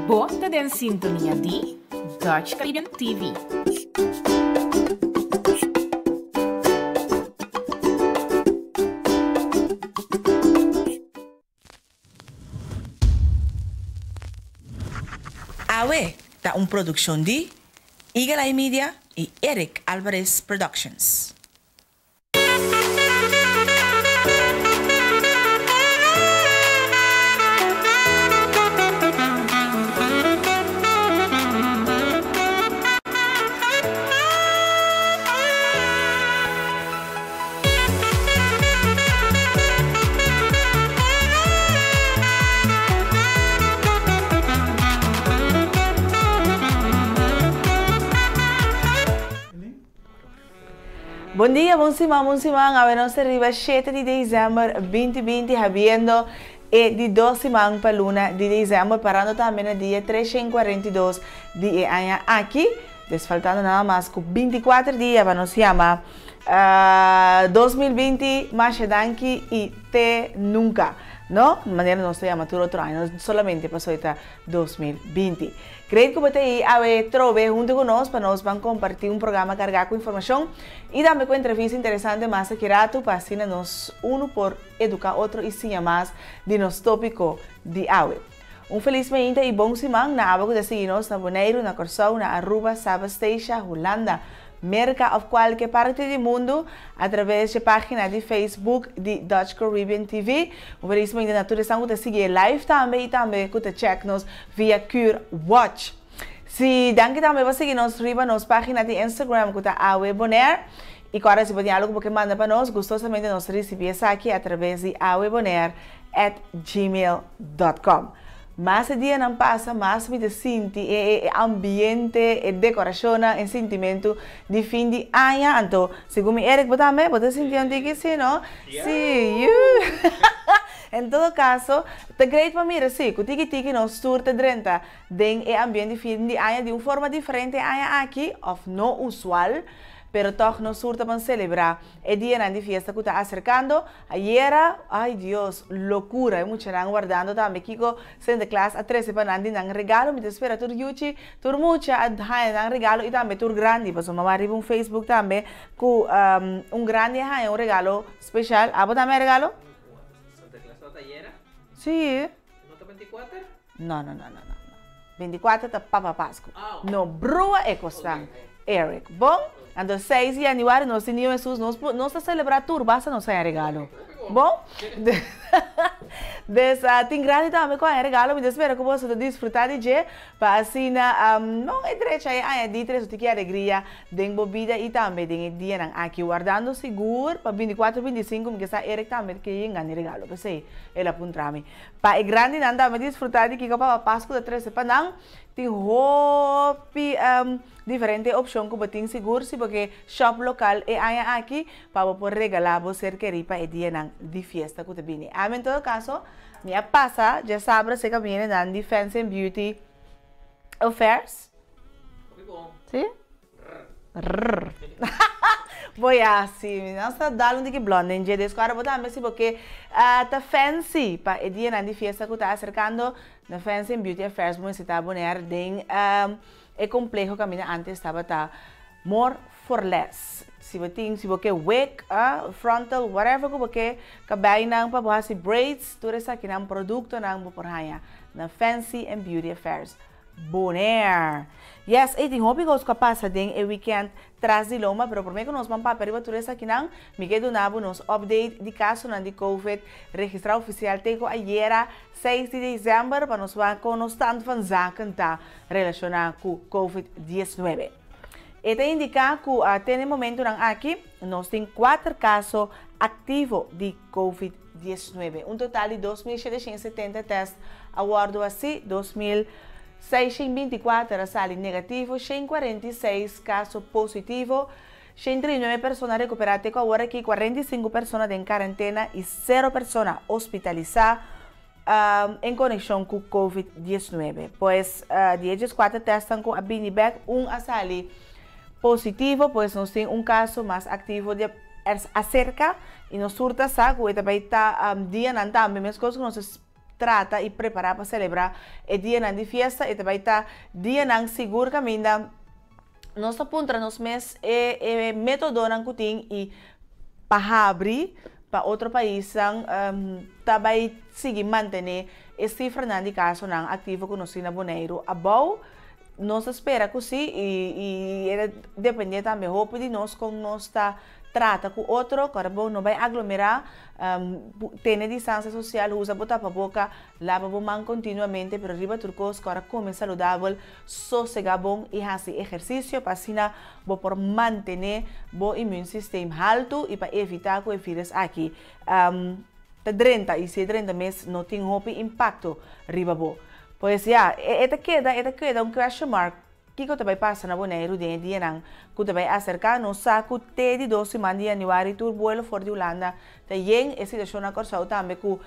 Bo ta den sintonia di Dutch Caribbean TV. Awe ta un produccion di Eagle Eye Media y Eric Alvarez Productions. Bon dia, bon siman, bon siman. Awe nos ta riba shete di december binti binti habiendo e di dos siman pa luna di december parando tambe na dia 342 di e aña aki. Des faltando nada mas ku 24 dia pa nos yama 2020 masha danki i te nunka. No? Manera nos ta yama tur otro aña, no solamente pasobra e ta 2020. Great ku bo ta ei awe trobe huntu ku nos pa nos ban kompartí un programa kargá ku informashon i tambe ku entrevista interesante mas aki ratu pa asina nos unu por eduká otro i siña mas di nos tópiko di awe. Un felis meinta i bon siman na abo ku ta sigui nos na Boneiru, na Kòrsou, na Aruba, Saba, Statia, Hulanda, Merka òf kualke parti di mundu atraves dje página di Facebook di Dutch Caribbean TV. Un felis meinta na tur esnan ku ta sigui e live tambe i tambe ku ta check nos via Cure Watch. Si, danki tambe pa sigui nos riba nos página di Instagram ku ta Awe Bonaire. I kòrda si bo tin algu ku bo ke manda pa nos, gustosamente nos ta risibí esaki atraves di awebonaire at gmail dot com. Mas e dianan pasa, mas mi ta sinti e e ambiente, e dekorashonnan, e sintimentu di fin di aña. Anto, segun mi Eric, bo tambe? Bo ta sinti un tiki si, no? Si, yu! En todo kaso, ta great pa mira, si, ku tiki tiki nos tur ta drenta den e ambiente di fin di aña di un forma diferente e aña aki, òf no usual, pero tòg nos tur ta ban selebrá e dianan di fiesta ku ta aserkando. Ayera, ay Dios, locura, e muchanan wardando tambe kico Sinterklaas a trece pa nan di nan regalo, mi ta spera tur yuchi, tur mucha a haña nan regalo y tambe tur grandi, pasobra mama riba un Facebook tambe cu un grandi a haña un regalo special, abo tambe a regalo? Sinterklaas no ta ayera? Sí. No ta 24? No, no, no, no, no. 24 ta Papa Pascu. No brua e cosnan, Eric. Bon? Anto 6 di januari nos tin Niño Jesus, nos por, nos ta celebra tur, basta nos haña regalo. Bon? Des, tin grandi tambe cu haña regalo, mi ta spera cu boso ta disfruta di dje, pa asina, no e drecha e aña di tres, tiki alegria den bo bida y tambe den e dianan aki. Wardando sigur pa 24, 25, mi ke sa Eric tambe ke yega ni regalo, p'esey el a puntra mi. Pa e grandinan tambe disfruta di kiko Papa Pascu ta trese pa nan. Tin hopi diferente opshon ku bo tin sigur si bo ke shop lokal e aña aki pa bo por regala bo ser kerí pa e dianan di fiesta ku ta bini. Ami en todo kaso mi a pasa djasabra serka mi hendenan di Fancy and Beauty Affairs. Hopi bon. Si? Rrr. Bo ya si, mi nan sa dal un tiki blonde den dje, des ku ora bo tambe si bo ke ta fancy pa e dianan di fiesta ku ta aserkando na Fancy and Beauty Affairs bo mester ta boner den e kompleho kaminda antes tabata More for Less. Si bo tin, si bo ke wig, frontal, whatever ku bo ke, kabeinan pa bo hasi braids, tur esakinan produktonan bo por haña na Fancy and Beauty Affairs. Bonaire. Yes, ey tin hopi cos cu a pasa den e weekend tras di lomba, pero prome cu nos ban papia riba tur esakinan, mi ke duna bo nos update di casonan di covid registra oficial te cu ayera seis di december pa nos wak con nos stand van zaken ta relaciona cu covid diesnuebe. E ta indica cu te na e momentonan aki nos tin cuater caso activo di covid diesnuebe. Un total di 2.770 tèst a wòrdu hasí, 2.624 a sali negativo, 146 kaso positivo, 139 persona rekuperá te ku awor aki, 45 persona den karentena i sero persona hospitalisá en konekshon ku covid diesnuebe. Pues di e dieskuater tèstnan ku a bini bèk, un a sali positivo, pues nos tin un kaso mas aktivo di aserka i nos tur ta sa ku e ta bai ta dianan tambe meskos ku nos ta trata i prepará pa selebrá e dianan di fiesta. E ta bai ta dianan sigur kaminda nos ta puntra nos mes e e métodonan ku tin i pa habri pa otro paisnan ta bai sigui mantené e sifranan di kasonan aktivo ku nos tin na Boneiru abou. Nos ta spera ku si i i e ta dependé tambe hopi di nos kon nos ta trata ku otro, kòrda bo no bai aglomerá, tene distansia sosial, usa bo tapaboka, laba bo man kontinuamente, pero riba tur kos kòrda kome saludabel, sosegá bon i hasi ehersisio pa asina bo por mantené bo immuunsysteem haltu i pa evitá ku e vírus aki ta drenta i si e drenta mes no tin hopi impakto riba bo. Pues ya, e ta keda e ta keda un question mark kiko ta bai pasa na Boneiru den e dianan ku ta bai aserká. Nos sa ku te di dos siman di yanüari tur buelo for di Hulanda ta yen. E situashon na Kòrsou tambe ku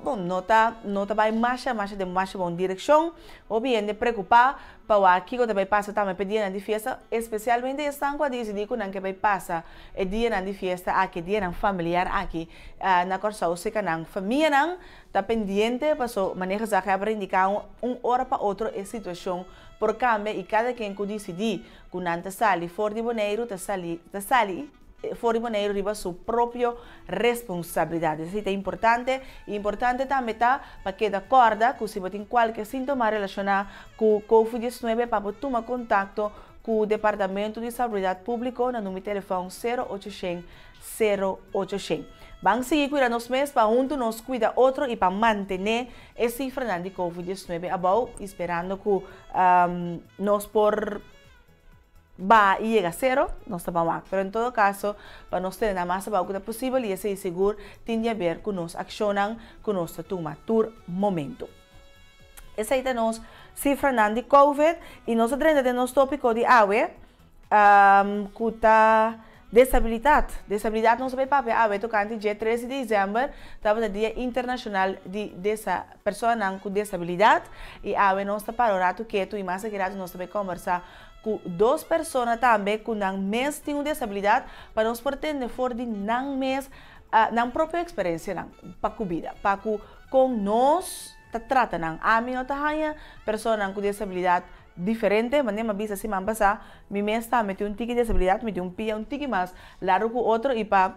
bon no ta no ta bai masha masha den masha bon direkshon. Hopi hende preokupá pa wak kiko ta bai pasa tambe pa e dianan di fiesta, espesialmente esnan ku a disidí ku nan ke bai pasa e dianan di fiesta aki, e dianan familiar aki na Kòrsou seka nan famianan ta pendiente paso manera gezaghebber a indiká un ora pa otro e situashon por kambia i kada ken ku disidí ku nan ta sali for di Boneiru ta sali ta sali for di Boneiru riba su propio responsabilidat. Esei ta importante i importante tambe ta pa keda kòrda ku si bo tin kualke síntoma relashoná ku Covid 19 pa bo tuma kontakto ku Departamento di Salubridat Públiko na number telefòn sero ocho shen sero ocho shen. Ban sigui kuida nos mes pa huntu nos kuida otro i pa mantené e sifranan di Covid 19 abou i sperando ku nos por baha i yega sero, nos ta ban wak. Pero en todo kaso pa nos tene nan mas abou ku ta posibel i esei sigur tin di aber ku nos akshonnan ku nos ta tuma tur momento. Esei ta nos sifranan di Covid i nos ta drenta den nos tópiko di awe ku ta desabilitat. Desabilidat nos ta bai papia awe tokante dje 13 di desèmber tabata dia internashonal di desa personanan ku desabilidat i awe nos ta para un ratu ketu i mas aki ratu nos ta bai kòmbersá ku dos persona tambe ku nan mes tin un desabilidat pa nos por tende for di nan mes nan propio eksperensianan pa ku bida pa ku kon nos ta trata nan. Ami no ta haña personanan ku desabilidat diferente, manera mi a bisa siman pasá, mi mes tambe tin un tiki desabilidat, mi tin un pia un tiki mas largu ku otro i pa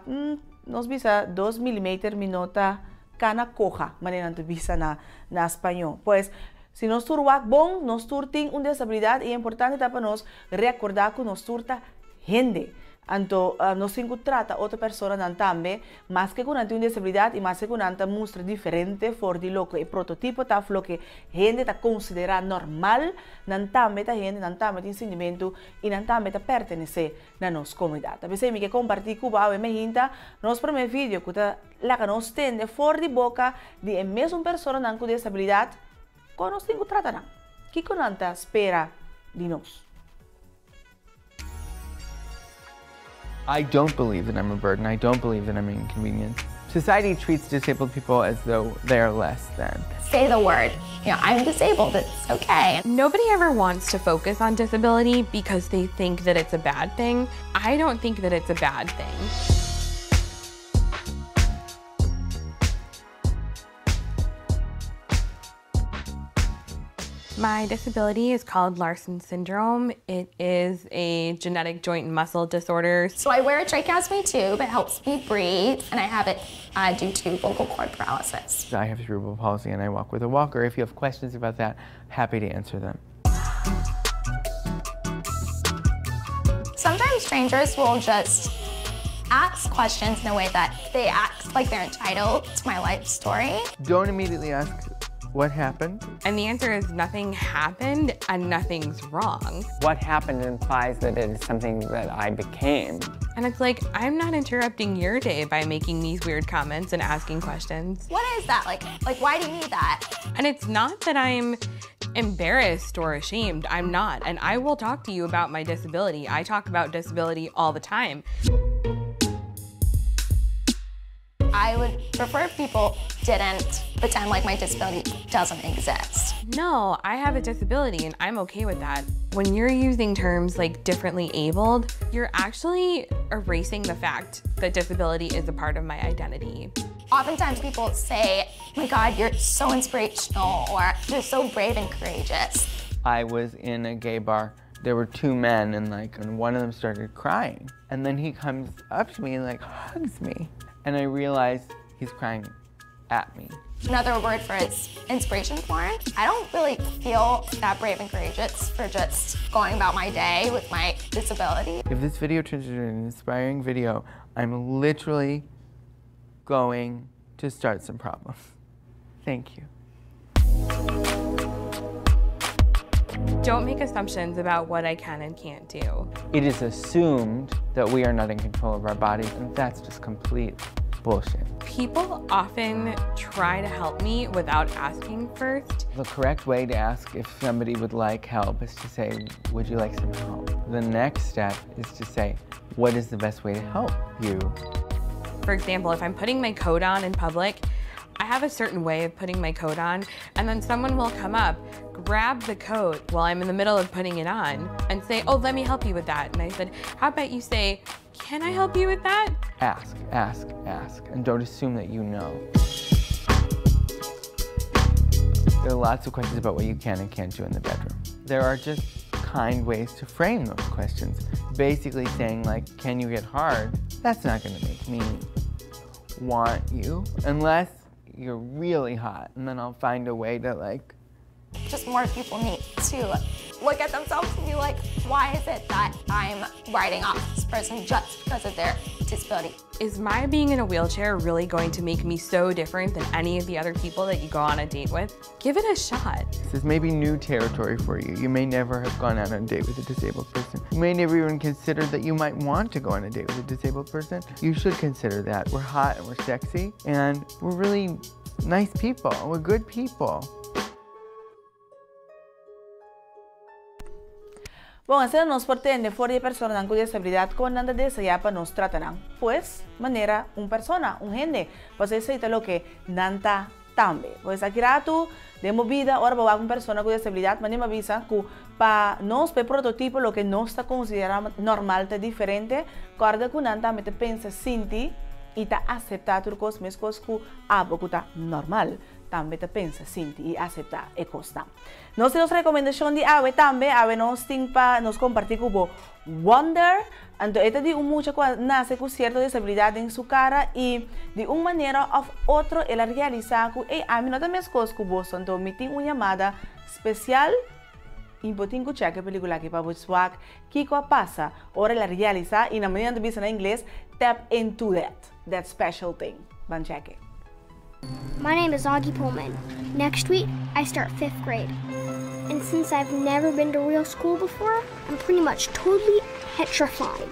nos bisa dos milimeter mi no ta kana koha, manera nan ta bisa na na spañó. Pues, si nos tur wak bon, nos tur tin un desabilidat i e importante ta pa nos rekordá ku nos tur ta hende. Anto nos tin ku trata otro personanan tambe, maske ku nan tin un desabilidat i maske ku nan ta mustra diferente for di loke e prototipo ta òf loke hende ta konsiderá normal, nan tambe ta hende, nan tambe tin sintimentu i nan tambe ta pertenesé na nos komunidat. Ta p'esei mi ke kompartí ku bo awe mehinta nos promé video ku ta laga nos tende for di boka di e mesun personanan ku desabilidat kon nos tin ku trata nan, kiko nan ta spera di nos. I don't believe that I'm a burden. I don't believe that I'm an inconvenience. Society treats disabled people as though they are less than. Say the word. You know, I'm disabled. It's okay. Nobody ever wants to focus on disability because they think that it's a bad thing. I don't think that it's a bad thing. My disability is called Larsen syndrome. It is a genetic joint and muscle disorder. So I wear a tracheostomy tube. It helps me breathe, and I have it uh, due to vocal cord paralysis. I have cerebral palsy and I walk with a walker. If you have questions about that, happy to answer them. Sometimes strangers will just ask questions in a way that they act like they're entitled to my life story. Don't immediately ask what happened. And the answer is nothing happened and nothing's wrong. What happened implies that it is something that I became. And it's like, I'm not interrupting your day by making these weird comments and asking questions. What is that? Like, like why do you need that? And it's not that I'm embarrassed or ashamed. I'm not. And I will talk to you about my disability. I talk about disability all the time. I would prefer if people didn't pretend like my disability doesn't exist. No, I have a disability and I'm okay with that. When you're using terms like differently abled, you're actually erasing the fact that disability is a part of my identity. Oftentimes people say, my God, you're so inspirational, or you're so brave and courageous. I was in a gay bar. There were two men, and like, and one of them started crying. And then he comes up to me and like hugs me. And I realized he's crying at me. Another word for it's inspiration porn. I don't really feel that brave and courageous for just going about my day with my disability. If this video turns into an inspiring video, I'm literally going to start some problems. Thank you. Don't make assumptions about what I can and can't do. It is assumed that we are not in control of our bodies, and that's just complete bullshit. People often try to help me without asking first. The correct way to ask if somebody would like help is to say, would you like some help? The next step is to say, what is the best way to help you? For example, if I'm putting my coat on in public, I have a certain way of putting my coat on, and then someone will come up, grab the coat while I'm in the middle of putting it on, and say, oh, let me help you with that. And I said, how about you say, can I help you with that? Ask, ask, ask, and don't assume that you know. There are lots of questions about what you can and can't do in the bedroom. There are just kind ways to frame those questions. Basically saying like, can you get hard? That's not gonna make me want you, unless you're really hot, and then I'll find a way to like. Just more people need to look at themselves and be like, why is it that I'm writing off this person just because of their disability? Is my being in a wheelchair really going to make me so different than any of the other people that you go on a date with? Give it a shot. This is maybe new territory for you. You may never have gone out on a date with a disabled person. You may never even consider that you might want to go on a date with a disabled person. You should consider that. We're hot and we're sexy and we're really nice people. We're good people. Bon, asina nos por tende for di e personanan ku desabilidat kon nan ta deseá pa nos trata nan. Pues, manera un persona, un hende, pasobra esei ta loke nan ta tambe. Pues, aki ratu den bo bida ora bo wak un persona ku desabilidat, manera mi a bisa ku pa nos, pa e prototipo, loke nos ta konsiderá normal ta diferente, kòrda ku nan tambe ta pensa, sinti i ta aseptá tur kos meskos ku abo ku ta normal tambe ta pensa, sinti i aseptá e kosnan. Nos tin nos rekomendashon di awe tambe. Awe nos tin pa nos kompartí ku bo Wonder. Anto e ta di un mucha ku a nase ku sierto desabilidat den su kara i di un manera òf otro el a realisá ku ey ami no ta meskos ku boso anto mi tin un yamada spesial i bo tin ku chèk e pelikula aki pa bo wak kiko a pasa ora el a realisá i na manera nan ta bisa na ingles tap into that. That special thing. Ban check it. My name is Augie Pullman. Next week, I start fifth grade. And since I've never been to real school before, I'm pretty much totally petrified.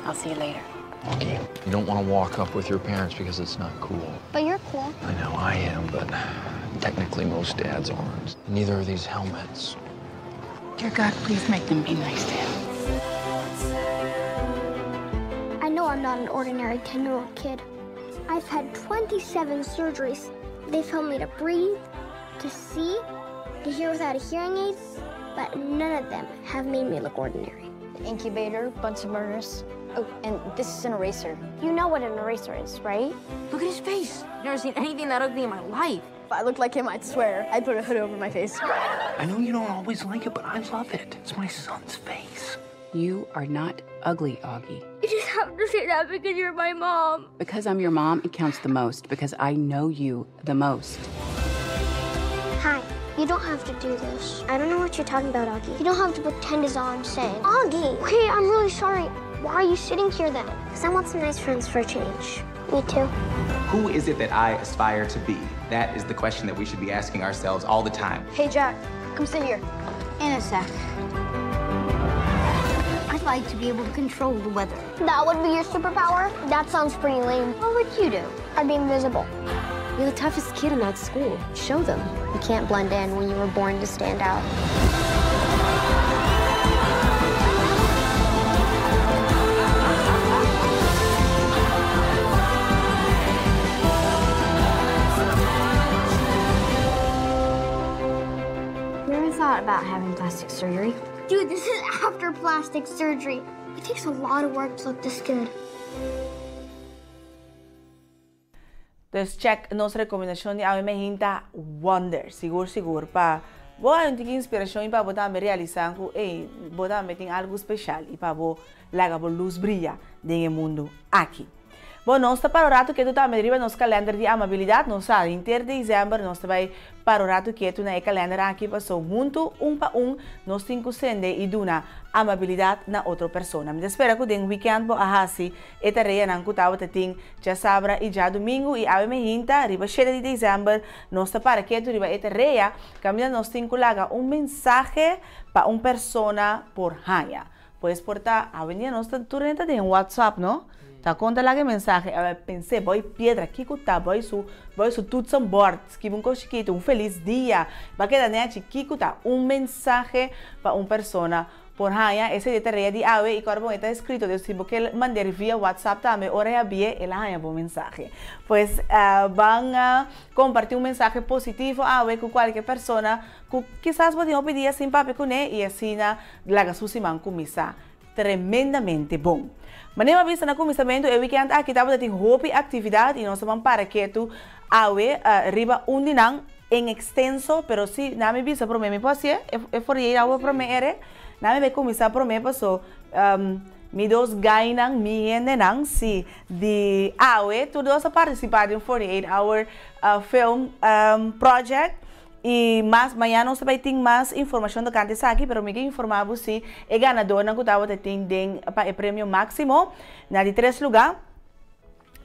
I'll see you later. Augie, you don't want to walk up with your parents because it's not cool. But you're cool. I know I am, but technically most dads aren't. Neither are these helmets. Dear God, please make them be nice to him. I know I'm not an ordinary 10-year-old kid. I've had 27 surgeries. They've helped me to breathe, to see, to hear without a hearing aid, but none of them have made me look ordinary. Incubator, Bunsen burners. Oh, and this is an eraser. You know what an eraser is, right? Look at his face. I've never seen anything that ugly in my life. If I looked like him, I'd swear I'd put a hood over my face. I know you don't always like it, but I love it. It's my son's face. You are not ugly, Augie. You just have to say that because you're my mom. Because I'm your mom, it counts the most. Because I know you the most. Hi. You don't have to do this. I don't know what you're talking about, Augie. You don't have to pretend is all I'm saying. Augie! Okay, I'm really sorry. Why are you sitting here then? Because I want some nice friends for a change. Me too. Who is it that I aspire to be? That is the question that we should be asking ourselves all the time. Hey, Jack, come sit here. In a sec. I'd like to be able to control the weather. That would be your superpower? That sounds pretty lame. What would you do? I'd be invisible. You're the toughest kid in that school. Show them. You can't blend in when you were born to stand out. You ever thought about having plastic surgery? Dude, this is after plastic surgery. It takes a lot of work to look this good. Dus check nos rekomendashon di awe mehinta wonder, sigur sigur pa bo haña un tiki inspirashon i pa bo tambe realisá ku ey, bo tambe tin algu speshal i pa bo laga bo lus bria den e mundu aki. Bo, nos ta para un ratu ketu tambe riba nos kalender di amabilidat. Nos sa, henter desèmber nos ta bai para un ratu ketu na e kalender aki paso huntu un pa un nos tin ku sende i duna amabilidat na otro persona. Mi ta spera ku den wikènt bo a hasi E tareanan ku tabata tin djasabra i djadumingu i awe mehinta riba shete di desèmber nos ta para ketu riba e tarea kaminda nos tin ku laga un mensahe pa un persona por haña. Pues por ta awendia nos ta tur hende ta den WhatsApp no ta kon ta laga e mensahe awe pens'é boi piedra kiko ta boi su boi su toetsenbord skibi un kos chikitu un felis dia ba keda nechi kiko ta un mensahe pa un persona Por haña esei di tarea di awe i kòrda bon e ta eskrito dus si bo ke mand'é via WhatsApp tambe ora e a bié el a haña bo mensahe. Pues ban kompartí un mensahe positivo awe ku kualke persona ku kisas bo tin hopi dia sin papia kuné i asina laga su siman kuminsá tremendamente bon. Manera bo a bisa na kuminsamentu e wikènt aki tabata tin hopi aktividat i nos ta ban para ketu awe riba un di nan. En extenso, pero si na mi bisa prome mi por hacié, e forrié awe prome ere, na mi bay cuminsa prome paso mi dos guynan, mi hendenan, si, di awe tur dos a participa den 48 hour film project y mas mañana nos ta bay tin mas informacion tocante esaki, pero mi ke informa bo si e ganadornan cu tabata tin den pa e premio maximo na di tres lugar.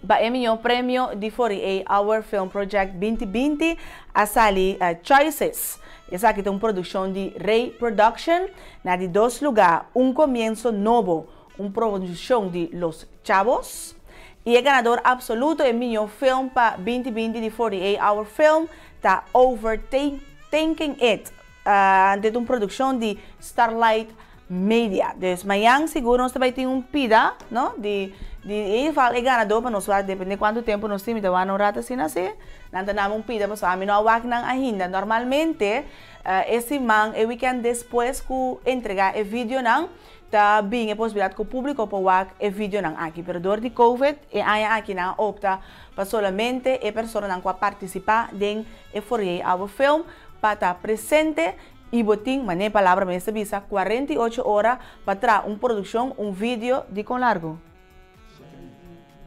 Pa e mihó premio di 48 Hour Film Project 2020 a sali Choices. Esaki ta un produkshon di Ray Production. Na di dos lugá Un Comienzo Nobo, un produkshon di Los Chavos. I e ganador absoluto e mihó film pa 2020 di 48 Hour Film ta Overthinking It. Anto e ta un produkshon di Starlight Media. Dus mañan sigur nos ta bai tin un pida, no, di di in ieder geval e ganadó pa nos wak depende kuantu tempu nos tin mi ta wak un rato asina si nan ta dame un pida pasobra ami no a wak nan ainda. Normalmente e siman e weekend despues ku entrega e videonan ta bin e posibilidat ku publiko por wak e videonan aki pero dor di covid e aña aki nan a opta pa solamente e personanan ku a partisipa den e 48 hour film pa ta presente i bo tin, manera e palabra mes ta bisa, 48 ora pa traha un produkshon, un video di kon largu?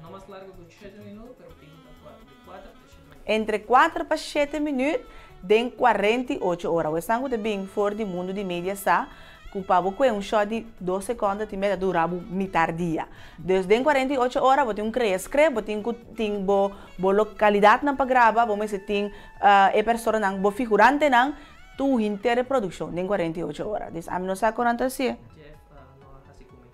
No mas largu ku shete minut, pero tin ta di kuater te shete minut. Entre kuater pa shete minut den 48 ora. Esnan ku ta bin for di mundu di media sa ku pa bo kue un shot di dos sekonde tin beta dura bo mitar dia. Dus den 48 ora bo tin un krea script, bo tin ku tin bo bo lokalidatnan pa graba, bo mester tin e personanan, bo figurantenan, tur henter e produkshon den 48 ora. Dus ami no sa kon nan ta hasié. Jeff no a hasi ku mi.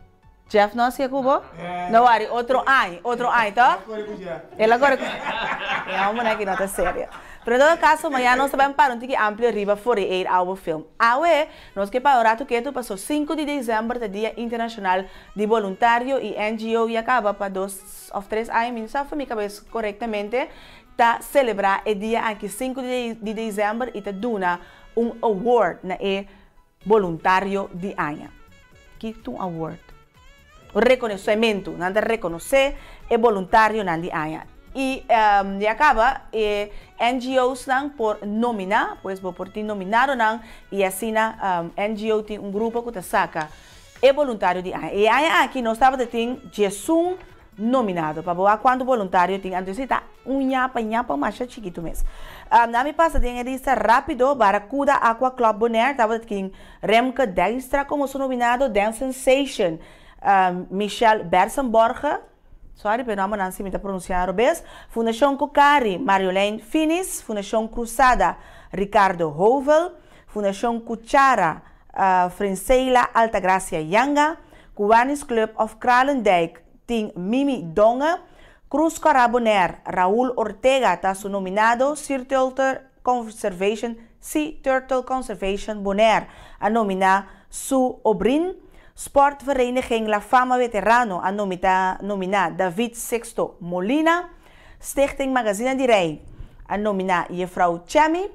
Jeff no a hasié ku bo? No wari, otro aña, otro aña, toh? El a kore ku Jeff. El a kore ku E hombernan aki no ta serio. Pero en todo kaso, mañana nos ta bai para un tiki amplio riba 48 Hour Film. Awe, nos ke para un ratu ketu paso sinku di desèmber ta Dia Internashonal di Boluntario i NGO ya kaba pa dos òf tres aña, mi no sa for mi kabes korektamente, ta selebrá e dia aki sinku di desèmber i ta duna un award na e boluntario di aña. Ki ta un award? Un rekonosementu. Nan ta rekonosé e boluntarionan di aña. I ya kaba e NGOsnan por nominá, pues bo por tin nominadonan i asina NGO tin un grupo ku ta saka e boluntario di aña. E aña aki nos tabata tin diesun Nominado. Pa bo wak kuantu boluntario tin anto esei ta un ñapa ñapa masha chikitu mes. Na mi pasa den e lista rapido, Barracuda Aqua Club Bonaire tabata tin Remke Dijkstra komo su nominado, Dance Sensation Michelle Bersenborge, sorry pa e nombernan si mi ta pronunsia robes, Fundashon Cocari Marjolein Finis, Fundashon Cruzada Ricardo Hovel, Fundashon Cuchara Frenseila Altagracia Yanga, Kiwanis Club of Kralendijk tin Mimi Donge, Cruz Cora Bonaire, Raul Ortega ta su nominado, Sea Turtle Conservation Sea Turtle Conservation Bonaire a nominá Sue Obrin, Sportvereniging La Fama Veterano a nomita nominá David Sixto Molina, Stichting Magazina di Rei a nominá Jefrouw Chemmy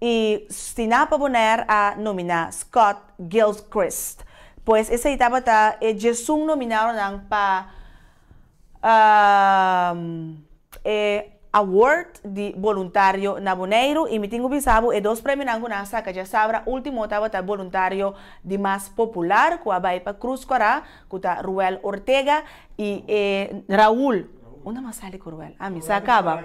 i Stinapa Bonaire a nominá Scott Gilchrist. Pues esei tabata e djesun nominadonan pa e Award di boluntario na Boneiru i mi tin ku bisa bo e dos premionan ku nan a saka djasabra último tabata boluntario di mas popular ku a bai pa Cruz Kòrá ku ta Ruel Ortega i e Raul unda mi a sali ku Ruel? Ah mi sa kaba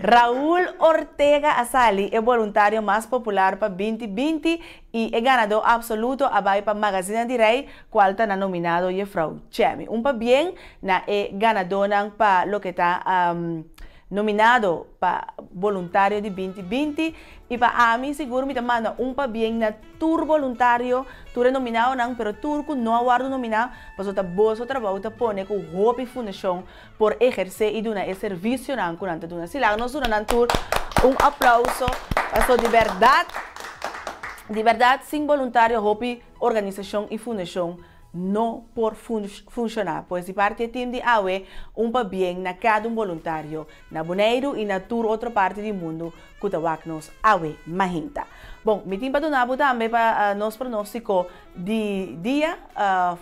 Raul Ortega a sali e boluntario mas popular pa 2020 i e ganadó apsoluto a bai pa Magazina di Rei kual ta na nominado Jefrou Chemi. Un pabien na e ganadónan pa loke ta nominado pa boluntario di 2020 i pa ami sigur mi ta manda un pabien na tur boluntario, tur e nominadonan pero tur ku no a wòrdu nominá pasobra ta boso trabou ta pone ku hopi fundashon por ehersé i duna e servisionan ku nan ta duna. Si laga nos duna nan tur un aplauso pasobra di bèrdat di bèrdat sin boluntario hopi Organisashon i fundashon no por funshoná. Pues di parti e tim di awe, un pabien na kada un boluntario na Boneiru i na tur otro parti di mundu ku ta wak nos awe mahinta. Bon, mi tin pa duna bo tambe pa nos pronóstiko di dia,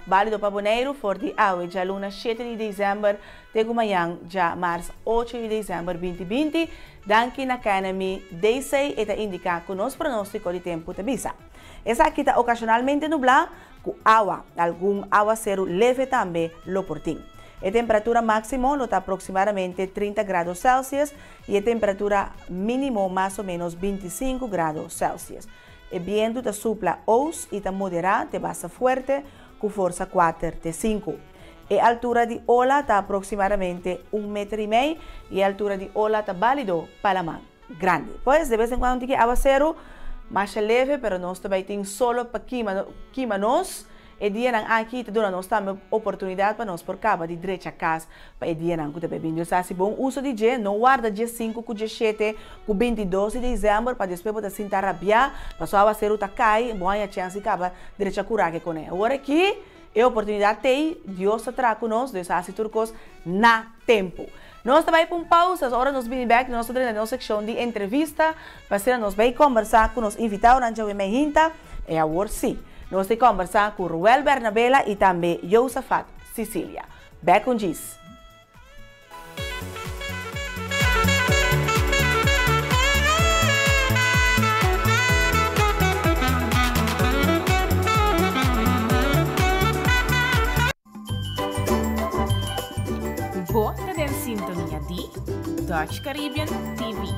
bálido pa Boneiru for di awe djaluna shete di desèmber te ku mañan djamars ocho di desèmber 2020. Danki na KNMI DC e ta indiká ku nos pronóstiko di tempu ta bisa. Esaki ta okashonalmente nublá ku awa, algun awaseru leve tambe lo por tin. E temperatura máksimo lo ta aproksimadamente 30 grado Celsius i e temperatura mínimo mas o ménos 25 grado Celsius. E bientu ta supla oos i ta moderá te basta fuerte ku forsa kuater te sinku. E altura di ola ta aproksimadamente un meter i mei i e altura di ola ta bálido pa laman grandi. Pues, de bes en cuando tin ki awaceru, masha leve, pero nos ta bay tin solo pa kima, kima nos. E dianan aki ta duna nos tambe oportunidad pa nos por caba di drecha cas pa e dianan cu ta bay bin. Dios haci bon uso di dje, no warda 15 cu 17 cu 22 di december pa despues bo ta sinta rabia paso awaceru ta cay, bo haña chance di caba drecha curaki cune. Awor aki e oportunidad t'ey, Dios ta traha cu nos, Dios haci tur cos na tempo. Nos ta bai pa un pausa, ora nos bini bek nos ta drenta den nos sekshon di entrevista pa asina nos bai kombersá ku nos invitadonan djawe mei hinta. E awor sí, nos ta kombersá ku Ruel Bernabela i tambe Josafat Cicilia. Bek un djis. Bo ta den sintonia di Dutch Caribbean TV.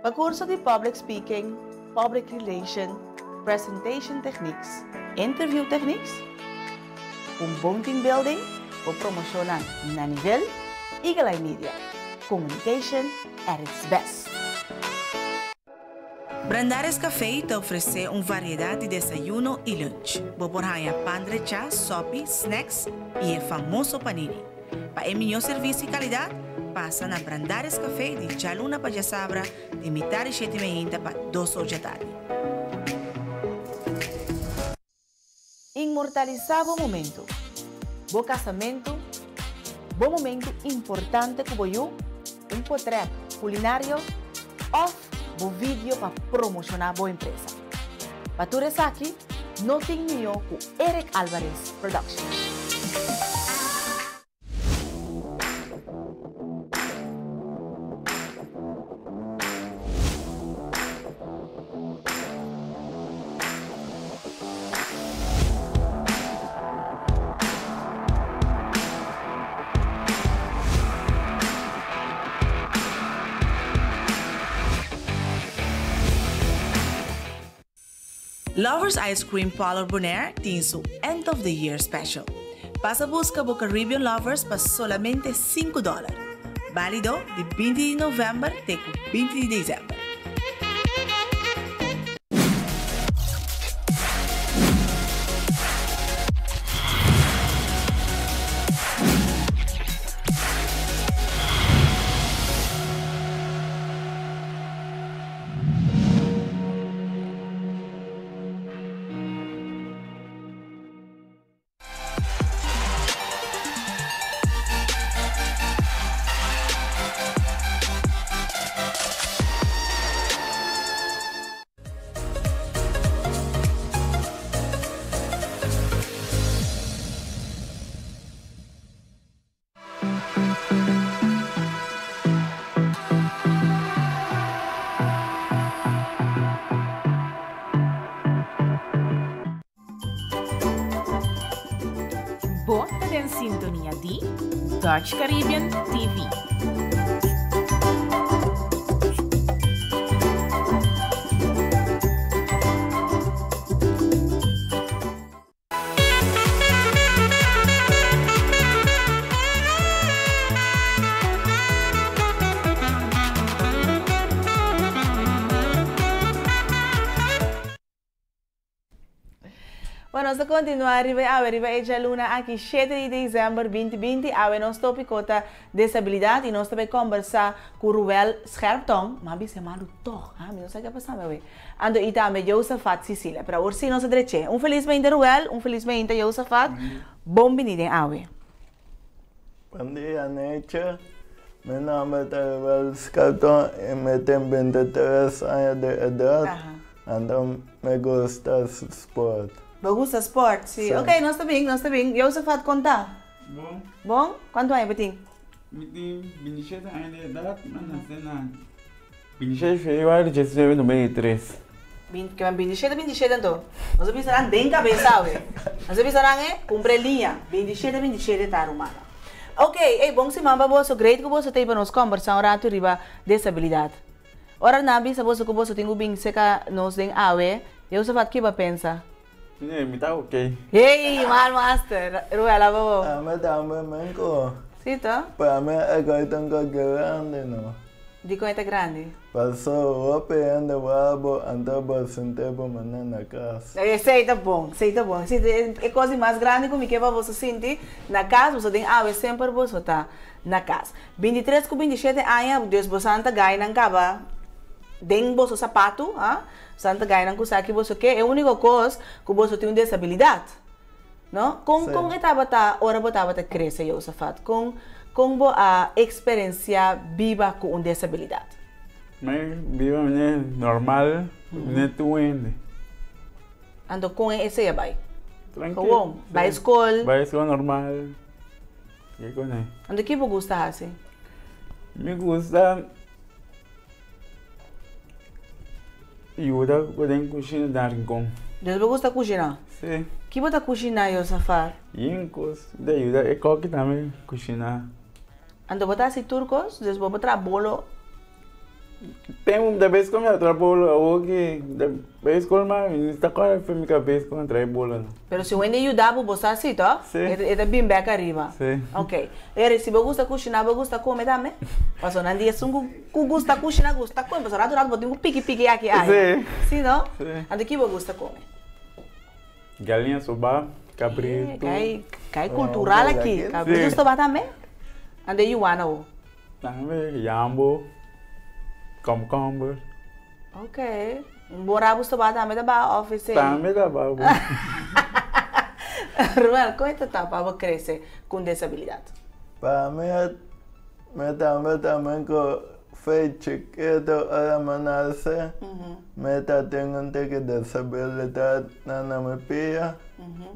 Pa kurso di Public Speaking, Public Relation, Presentation Techniques, Interview Techniques, un bon team building bo promoshonan na nivel, Eagle Eye Media, communication at its best. Brandaris Café ta ofresé un variedat di desayuno i lunch. Bo por haña pan drechá, sòpi, snacks i e famoso panini. Pa e mihó servisio i kalidat, pasa na Brandaris Café di djaluna pa djasabra di mitar di shete meinta pa dos or djatardi. Inmortalisá bo momentu, bo kasamentu, bo momentu importante ku bo yu, un potrèt kulinario òf bo video pa promoshoná bo empresa. Pa tur esaki no tin mihó ku Eric Alvarez Production. Lovers Ice Cream Parlor Bonaire tin su End of the Year Special. Pasa buska bo Caribbean Lovers pa solamente sinku dòler. Bálido di 20 di novèmber te ku 20 di desèmber. sintonia di Dutch Caribbean TV. Bueno, nos ta continua riba e awe riba e djaluna aki shete di december binti binti. Awe nos topico ta desabilidad y nos ta bay combersa cu Ruel Scherptong, ma bisa e malu tog, ha, mi no sa ke a pasa mi awe. Anto y tambe Josafat Cicilia. Pero awor si nos a dreche. Un felis meinta Ruel, un felis meinta Josafat. Bon bini den awe. Bon dia Necha, mi nomber ta Ruel Scherptong y mi tin bintitres aña di edad. Anto mi gusta sport. Bo gusta sport? Si. Ok, nos ta bin, nos ta bin. Josafat konta. Bon. Bon? Kuantu aña bo tin? Mi tin bintishete aña di edat, mi a nase na bintishete febrüari diesnuebe noventa i tres. Bintishete, bintishete anto. Nos a bisa nan den kabesa awe. Nos a bisa nan e kumpra e liña. Bintishete, bintishete ta rumannan. Ok, ey bon siman pa boso. Great ku boso ta ei pa nos kòmbersá un ratu riba desabilidat. Ora nan bisa boso ku boso tin ku bin seka nos den awe, Josafat kiba pensa? Nee, mi ta ok. Hey, mal master. Ruel, abo bo? Ami tambe menko. Si to? Pa mi e koi ta un kos grandi no. Dikon e ta grandi? Paso hopi hende wak bo anto bo sinti bo manera na kas. Esei ta bon, esei ta bon. Si e kos di mas grandi ku mi ke pa boso sinti na kas, boso den awe semper boso ta na kas. Bintitres ku bintishete aña, dus bosan ta gainan kaba den boso sapatu, ha? Bosan ta gainan ku sa ki boso ke. E úniko kos ku boso tin un desabilidat, no? Kon kon e tabata ora bo tabata krese, Josafat? Kon kon bo a eksperensiá biba ku un desabilidat? Mi biba manera normal, manera tur hende. Anto kon esei a bai? Trankil. Gewoon, bai skol? Bai skol normal. Kiko ne? Anto ki bo gusta hasi? Mi gusta yuda ku den kushina den rincon. Dus bo gusta kushina? Si. Ki bo ta kushina Josafat? Yin kos ta yuda e koki tambe kushina. Anto bo ta hasi tur kos? Dus bo por traha bolo? Tem de bes ku mi a traha bolo awor ki de bes ku mi no ta kòrda for mi kabes ku mi a traha e bolo no. Pero si un hende yuda bo, bo sa si tòg? Si. E ta bin bèk ariba. Si. Ok. Eri, si bo gusta kushiná, bo gusta kome tambe? Pasobra nan di esun ku gusta kushiná gusta kome, pasobra ratu ratu bo tin ku piki piki aki aya. Si. Si no? Si. Anto ki bo gusta kome? Galiña sobá, kabritu. Kai, kai kultural aki. Kabritu sobá tambe? Anto e yuana bo? Tambe yambo, komkomber. Ok. Bo rabu stobá tambe ta baha òf esei? Tambe ta baha bo. Ruel, kon e ta ta pa bo krese ku un desabilidat? Pa mi, mi tambe ta men ku fe chikitu ora mi nase, mi ta tin un tiki desabilidat na mi pia,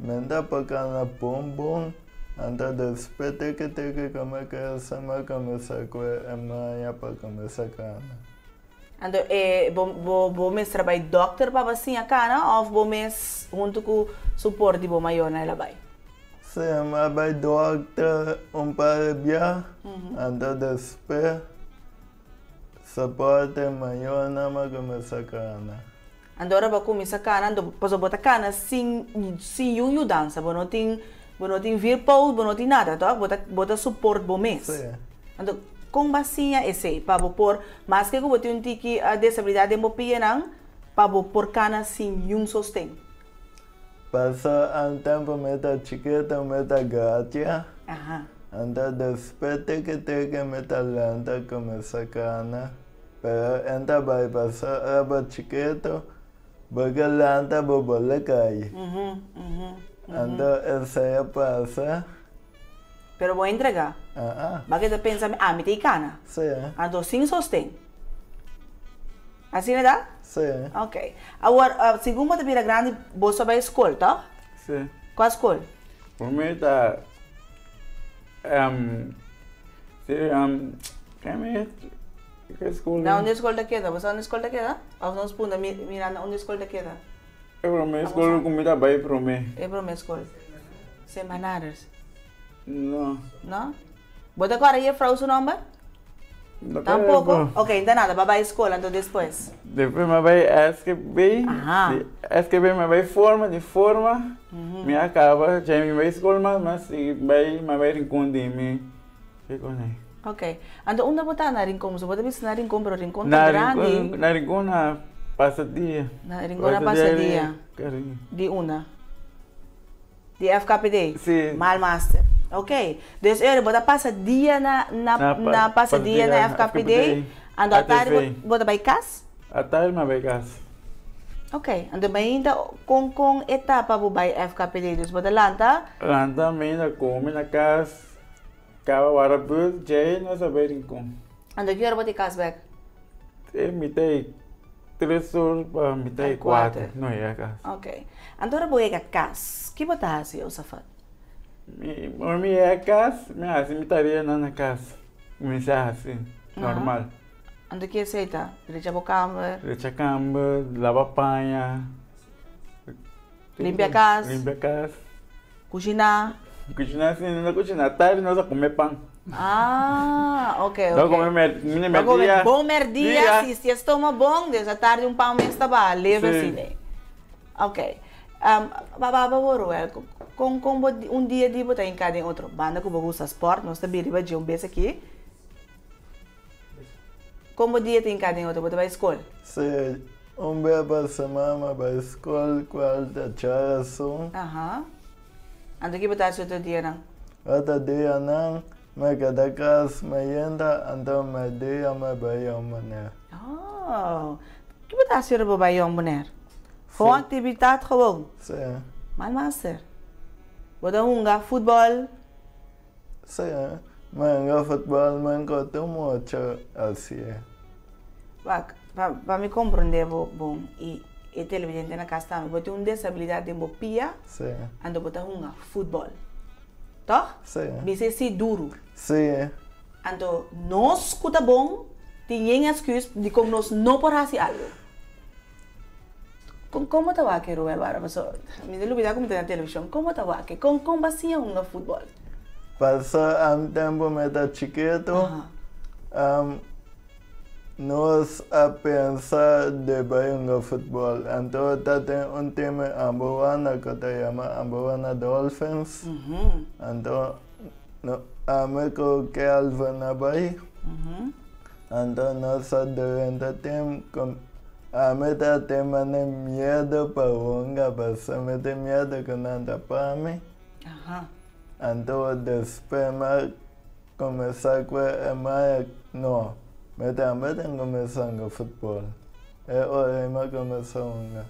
mi ta por kana bun bun. Anto despues tiki tiki ku mi krese mi kuminsá kue e maña pa kuminsá kana. Anto e bo bo bo mester a bai dòkter pa bo siña kana òf bo mes huntu ku suport di bo mayornan el a bai? Sí, mi a bai dòkter un par di bia, anto despues suport di mayornan mi kuminsá kana. Anto ora bo kuminsá kana, anto pasobra bo ta kana sin sin yun yudansa, bo no tin bo no tin virpoot, bo no tin nada, tòg? Bo ta bo ta suport bo mes. Sí. Anto kon bo a siña esei pa bo por, maske ku bo tin un tiki desabilidat den bo pianan, pa bo por kana sin yun sosten? Pasó un tempu mi ta chikitu mi ta gratia, anto despues tiki tiki mi ta lanta kuminsá kana. Pero en ta bai pasa ora bo chikitu, bo ke lanta bo bole kai. Anto esei a pasa. Pero bo a entrega? Aa. Bo a keda pensa, ami ta e kana. Sí. Anto sin sosten. Asina ta? Sí. Ok. Awor, segun bo ta bira grandi, bo sa bai skol, tòg? Sí. Kua skol? Promé ta. Na unda e skol ta keda? Bo sa unda e skol ta keda? Of nos punta mira na unda e skol ta keda? E prome skol ku mi ta bai prome. E prome skol. Semanaders. No. No? Bo ta kòrda jefrou su nòmber? No Tampoko? Ok, no ta nada, bo a bai skol anto despues. Despues mi a bai SKB, di SKB mi a bai forma, di forma mi a kaba, djei mi bai skol mas, mi a sigui bai, mi a bai Rincon di mi kiko nei. Ok, anto unda bo ta na Rincon? Bo ta bisa na Rincon, pero Rincon ta grandi. Na Rincon na Pasadia. Na Rincon na Pasadia. Di unda? Di FKPD? Sí. Mal master. Ok. Dus eri bo ta pasa dia na na na pasa dia na FKPD, anto atardi bo bo ta bai kas? Atardi mi a bai kas. Ok. Anto mainta kon kon etapa bo bai FKPD? Dus bo ta lanta? Lanta mainta kome na kas, kaba wara bus, djei nos a bai Rincon. Anto ki ora bo ta kas bek? E mita i tres or pa mita i kuater no yega kas. Ok. Anto ora bo yega kas, ki bo ta hasi, Josafat? Mi, ora mi yega kas, mi hasi mi tareanan na kas. Kuminsá hasi, normal. Anto ki esei ta? Drecha bo kamber? Drecha kamber, laba paña. Limpia kas. Limpia kas. Kushiná. Kushiná si, no ta kushiná. Tardi nos a kome pan. Ah, ok, ok. Nos kome mini merdia. Nos kome bon merdia, si si e stoma bon, des atardi un pan mes ta baha leve así ne. Ok. Pa baba bo Roel, kon kon bo un dia di bo ta hinká den otro banda ku bo gusta sport, nos ta bira riba dje un bes aki. Kon bo dia ta hinká den otro? Bo ta bai skol? Sí, un bes pa semana mi bai skol kual ta djarason. Aha. Anto ki bo ta hasi otro dianan? Otro dianan mi keda kas, mi yenta, anto mèrdia mi bai yon meneer. Oh, ki bo ta hasi ora bo bai yon meneer? Gewoon aktivitat gewoon? Sí. Mal master. Bo ta hunga futbòl? Sí, mi hunga futbòl, mi nko tur mucho hasié. Wak, pa pa mi komprondé bo bon i e televidente na kas tambe, bo tin un desabilidat den bo pia, Sí. anto bo ta hunga futbòl. Tòg? Sí. Bis'é sí duru. Sí. Anto nos ku ta bon tin yen èsküs dikon nos no por hasi algu. Kon kon bo ta wak e Roel Wara? Paso mi ta lubida ku mi ta na televishon. Kon bo ta wak e? Kon kon bo a siña hunga futbòl? Paso am tempu mi ta chikitu, am nos a pensa di bai hunga futbòl. Anto ta tin un tim in Ambowana ku ta yama Ambowana Dolphins. Anto no ami ku Kelvin a bai. Anto nos a drenta tim ku ami ta tin mane miedu pa hunga pasobra mi tin miedu ku nan ta pa mi. Anto despues mi a kuminsá ku e maya no, mi tambe tin kuminsá hunga futbòl. E ora ei mi a kuminsá hunga.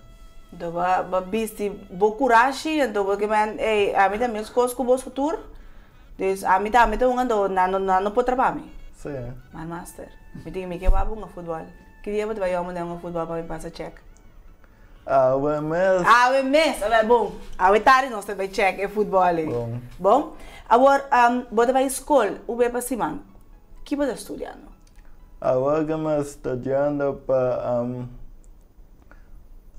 Anto bo a bisti bo kurashi anto bo ke men ey ami ta meskos ku boso tur. Dus ami tambe ta hunga anto nan no nan no por trapa mi. Sí. Man master. Mi tin mi ke wak hunga futbol. Ki dia bo ta bai yòmber den hunga futbol pa mi pasa chèk? Awe mes. Awe mes! Awel bon. Awe tardi nos ta bai chèk e futbol ei. Bon. Bon. Awor bo ta bai skol un be pa siman. Ki bo ta studiando? Awor ke mi studiando pa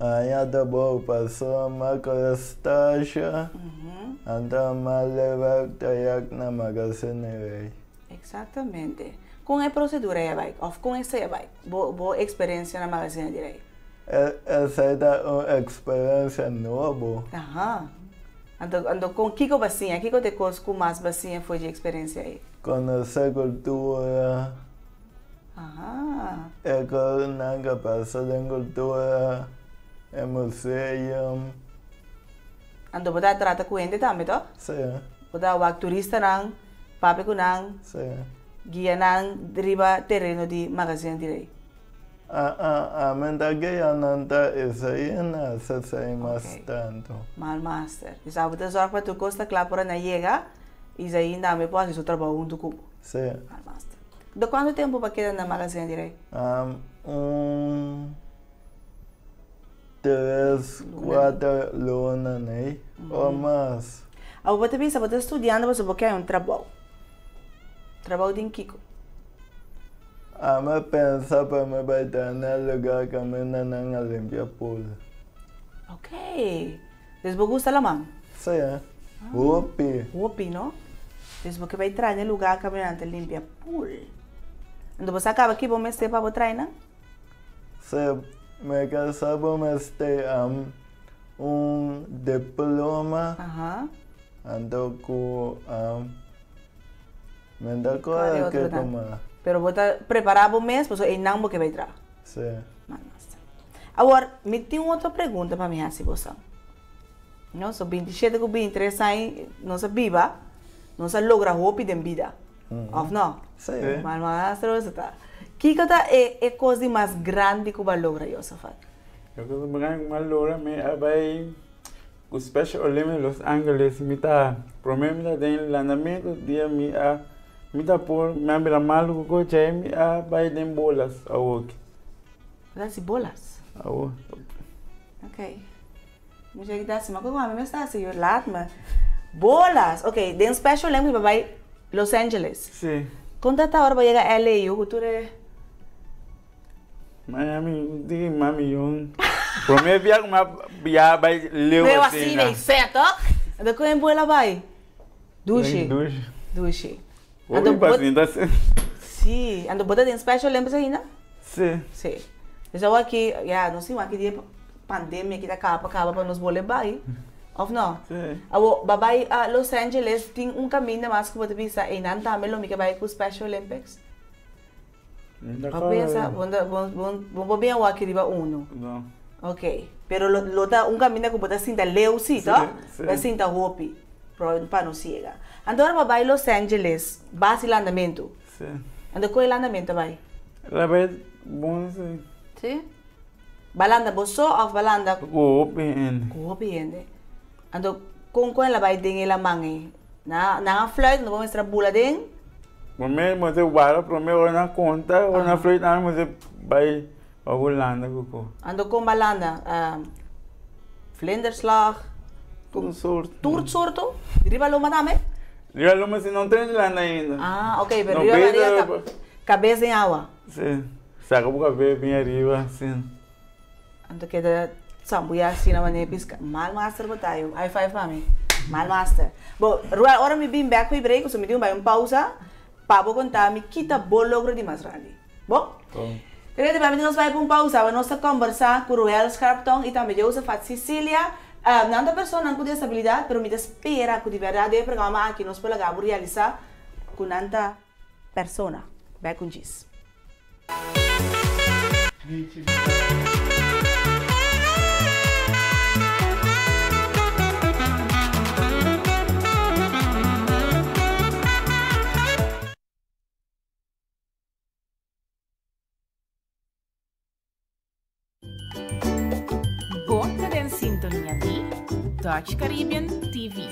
Aña ta bou paso m'a kore stasha, anto m'a leba kayak na Magazine Rey. Exactamente. Kon e procedura ei a bai? Of kon esei a bai? Bo bo experiencia na Magazine di Rey? Esei ta un experiencia nobo. Aha. Anto anto kon kiko bo a siña? Kiko ta e kos ku mas bo a siña for dje experiencia ei? Konosé kultura. Aha. E kosnan ku pasa den kultura, e museum. Anto bo ta trata ku hende tambe to? Sí. Bo ta wak turistanan, papia ku nan, Sí. guia nan riba tereno di Magazine di Rey. A ami ta guia nan ta esei i na esei mas tantu. Mal master. Di sa bo ta zorg pa tur kos ta kla por nan yega i esei tambe por hasi su trabou huntu ku bo. Sí. Mal master. Do cuanto tempo bo a keda na Magazine di Rey? Un tres, cuater luna nei o mas. Abo bo ta bisa bo ta studiando pasobra bo ke un trabou. Trabou den kiko? Ami a pensa pa mi bai ta na lugar caminda nan a limpia pool. Ok. Dus bo gusta laman? Sí. Hopi. Hopi no? Dus bo ke bai traha den lugá kaminda nan ta limpia pool. Anto bo sa kaba ki bo mester pa bo traha nan? Si, mi ke sa bo mester un diploma. Anto ku mi ta kore ke kuma. Pero bo ta prepará bo mes pasobra einan bo ke bai traha. Si. Awor, mi tin un otro pregunta pa mi hasi boso. No, so 27 ku 23 aña nos a biba, nos a logra hopi den bida. Of no? Sí. Mal maestro eso ta. Kiko ta e e kos di mas grandi ku bo a logra, Josafat? E kos mas grandi ku mi a logra, mi a bai ku Special Olympics Los Angeles. Mi ta prome mi ta den landamentu dia mi a mi ta por mi a bira malu ku kochi mi a bai den bolas awoki. Bo ta hasi bolas? Awo. Ok. Mucha ki ta hasi, ma ku mami mes ta hasi, yo laat me. Bolas! Ok, den Special Olympics bo bai Los Angeles. Sí. Kon ta ta ora bo yega LA yu ku tur e. Miami di mami yon. Prome bia ku mi a bia bai leu Leu asina. asina i sè tok? Anto kon e buela bai? Dushi. Dushi. Dushi. Hopi pasinta si. Sí, anto bo ta den Special Olympics ainda? Sí. Sí. Dus awor aki, ya, nos tin wak di e pandemia aki ta kaba pa kaba pa nos bolbe bai, of no? Sí. Awor, bo a bai Los Angeles, tin un kaminda mas ku bo ta bisa, einan tambe lo mi ke bai ku Special Olympics? Mi ta Bo pensa, bo ta, bo, bo, bo por bin awor aki riba unu? No. Ok. Pero lo, lo ta un kaminda ku bo ta sinta leu sí, Sí, toh? sí. Bo ta sinta hopi, pero pa no ciega. Anto ora bo a bai Los Angeles, base landamentu. Sí. Anto kon e landamentu a bai? La bai bon sí. Sí? Ba landa bo so of ba landa. Ku hopi hende. Ku hopi hende. Anto kon kon el a bai den e laman ei? Nan a fluit anto bo mester a bula den? Prome bo mester wara prome ora nan konta ora nan fluit nan mester bai pa Hulanda ku ku. Anto kon ba landa? Vlinderslag? Tur sorto. Tur sorto? Riba loma tambe? Riba loma si no ta landa ainda. Ah ok pero riba riba kabes den awa. Si. Saka bo kabes bien ariba si. Anto keda sambuya asina manera piska. Mal master bo ta yo. High five pa mi. Mal master. Bo Ruel ora mi bin bek hui break pasobra mi tin un bai un pausa pa bo konta mi kita bo logro di mas grandi. Bo? Te pa mi tin nos bai pa un pausa nos ta kombersa ku Ruel Scherptong i tambe Josephat Cicilia. Nan ta personanan ku desabilidat pero mi ta spera ku di bèrdat den e programa aki nos por laga bo realisa ku nan ta persona. Bek un djis. Bo ta den sintonia di Dutch Caribbean TV.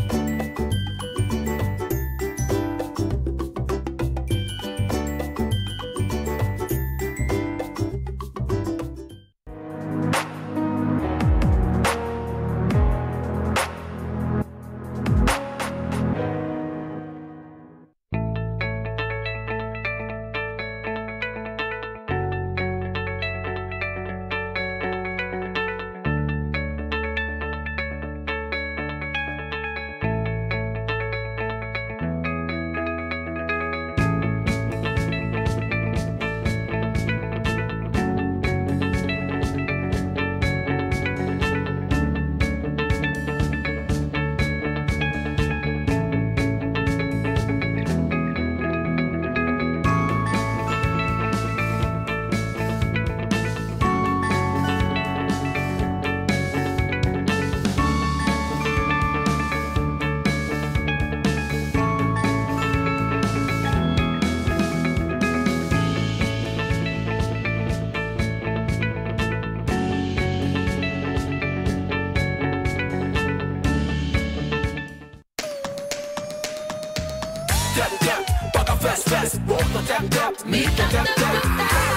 Tap tap, paga fast fast, bo ta tap tap, mi ta tap tap.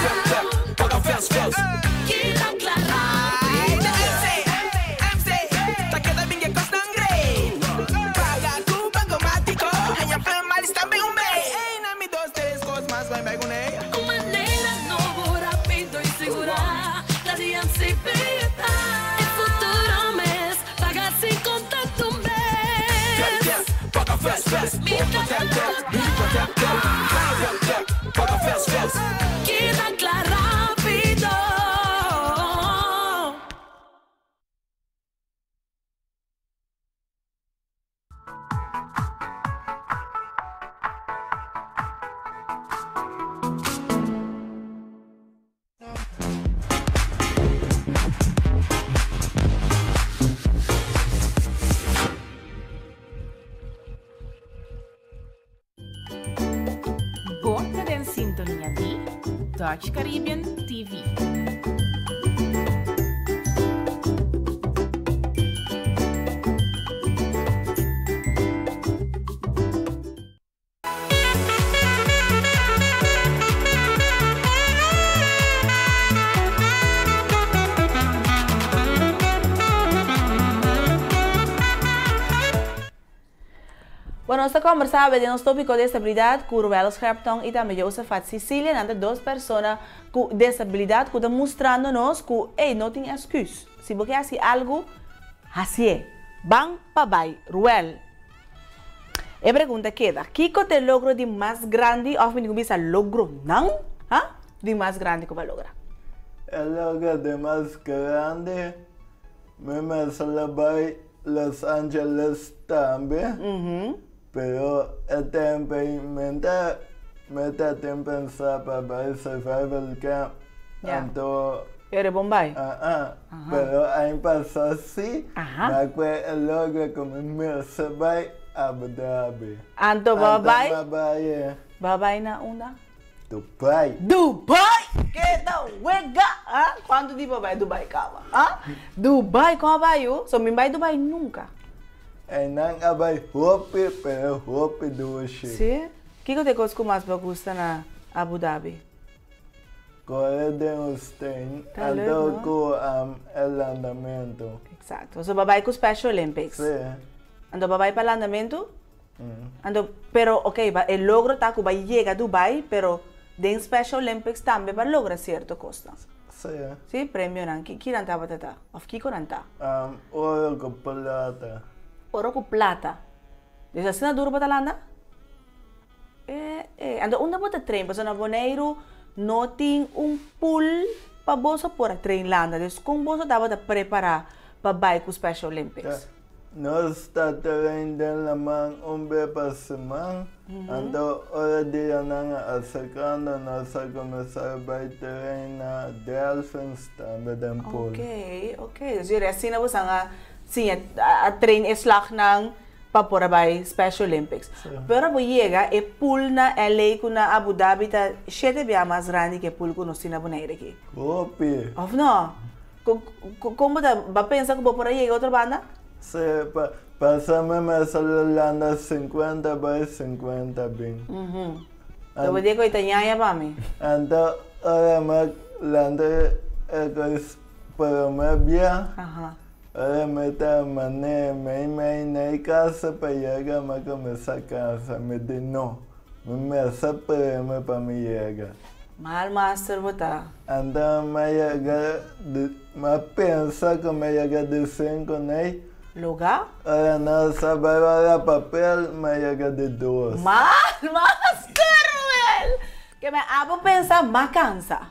Tap tap, paga fast fast. MC, ta keda bin e kosnan great. Paga ku Bankomatiko, haña plan malis tambe un bei. Ey, na mi dos tres kos mas bai bai kuné. Un manera nobo, rapido y segura. Ta di MCB ta. E futuro mes, paga sin contacto un Tap mes. tap, paga fast fast, bo ta tap tap. Dutch Caribbean TV. Bueno, nos ta kombersá awe den nos tópiko desabilidat ku Ruel Scherptong i tambe Josephat Cicilia. Nan ta dos persona ku desabilidat ku ta mustrando nos ku, ey, no tin èsküs. Si bo ke hasi algu, hasié. Ban pa bai. Ruel, e pregunta keda, kiko ta e logro di mas grandi òf mi tin ku bisa logronan, ha, di mas grandi ku bo a logra? E logro di mas grandi Mi mester la bai Los Angeles tambe, pero e tempo ei mi ta mi ta tin pensa pa bai Survival Camp, anto. Pero e bon bai? Aa, pero aña pasa si, mi a kue e logra ku mi mester bai Abu Dhabi. Anto bo a bai? Anto mi a bai e. Bo a bai na unda? Dubai. Dubai! Keda wega! Ah, kuantu di bo bai Dubai kaba? Ah, Dubai kon a bai yu? So mi bai Dubai nunka. Einan a bai hopi pero hopi dushi. Si? Kiko ta e kos ku mas bo gusta na Abu Dhabi? Kore den woestijn Ta leuk, anto no? ku e landamentu. Exacto. So bo bai ku Special Olympics. Si. Anto bo bai pa landamentu? Anto, pero ok, ba e logro ta ku ba yega Dubai, pero den Special Olympics tambe ba logra sierto kosnan. Sí. Sí, premionan. Ki ki nan tabata ta? Òf kiko nan ta? Oro ku plata. Oro ku plata. Dus asina duru bo ta landa? E e. Anto unda bo ta train? Pasobra na Boneiru no tin un pool pa boso por a train landa. Dus kon boso tabata prepará pa bai ku Special Olympics? Nos ta train den laman un be pa siman, anto ora dianan a aserkando nos a kuminsá bai train na Delfins tambe den pool. Ok, ok. Dus jullie asina boso a siña a train e slagnan pa por a bai Special Olympics. Pero bo yega e pool na LA ku na Abu Dhabi ta shete bia mas grandi ku e pool ku nos tin na Bonaire aki. Hopi! Of no? Kon bo ta ba pensa ku bo por a yega otro banda? Sí, pa pasa mi mester lo landa sinkuenta bai sinkuenta bin. Lo bo di ku e ta ñaña pa mi. Anto ora mi lanta e kos promé bia, ora mi ta manera mei mei na e kasa pa yega mi kuminsá kansa, mi di no, mi mester primi pa mi yega. Mal master bo ta. Anto m'a yega di, m'a pensa ku m'a yega di sinku nei. Luga? Ora nos a bai wara papel, m'a yega di dos. Mal master wel! Ke men abo pensa m'a kansa.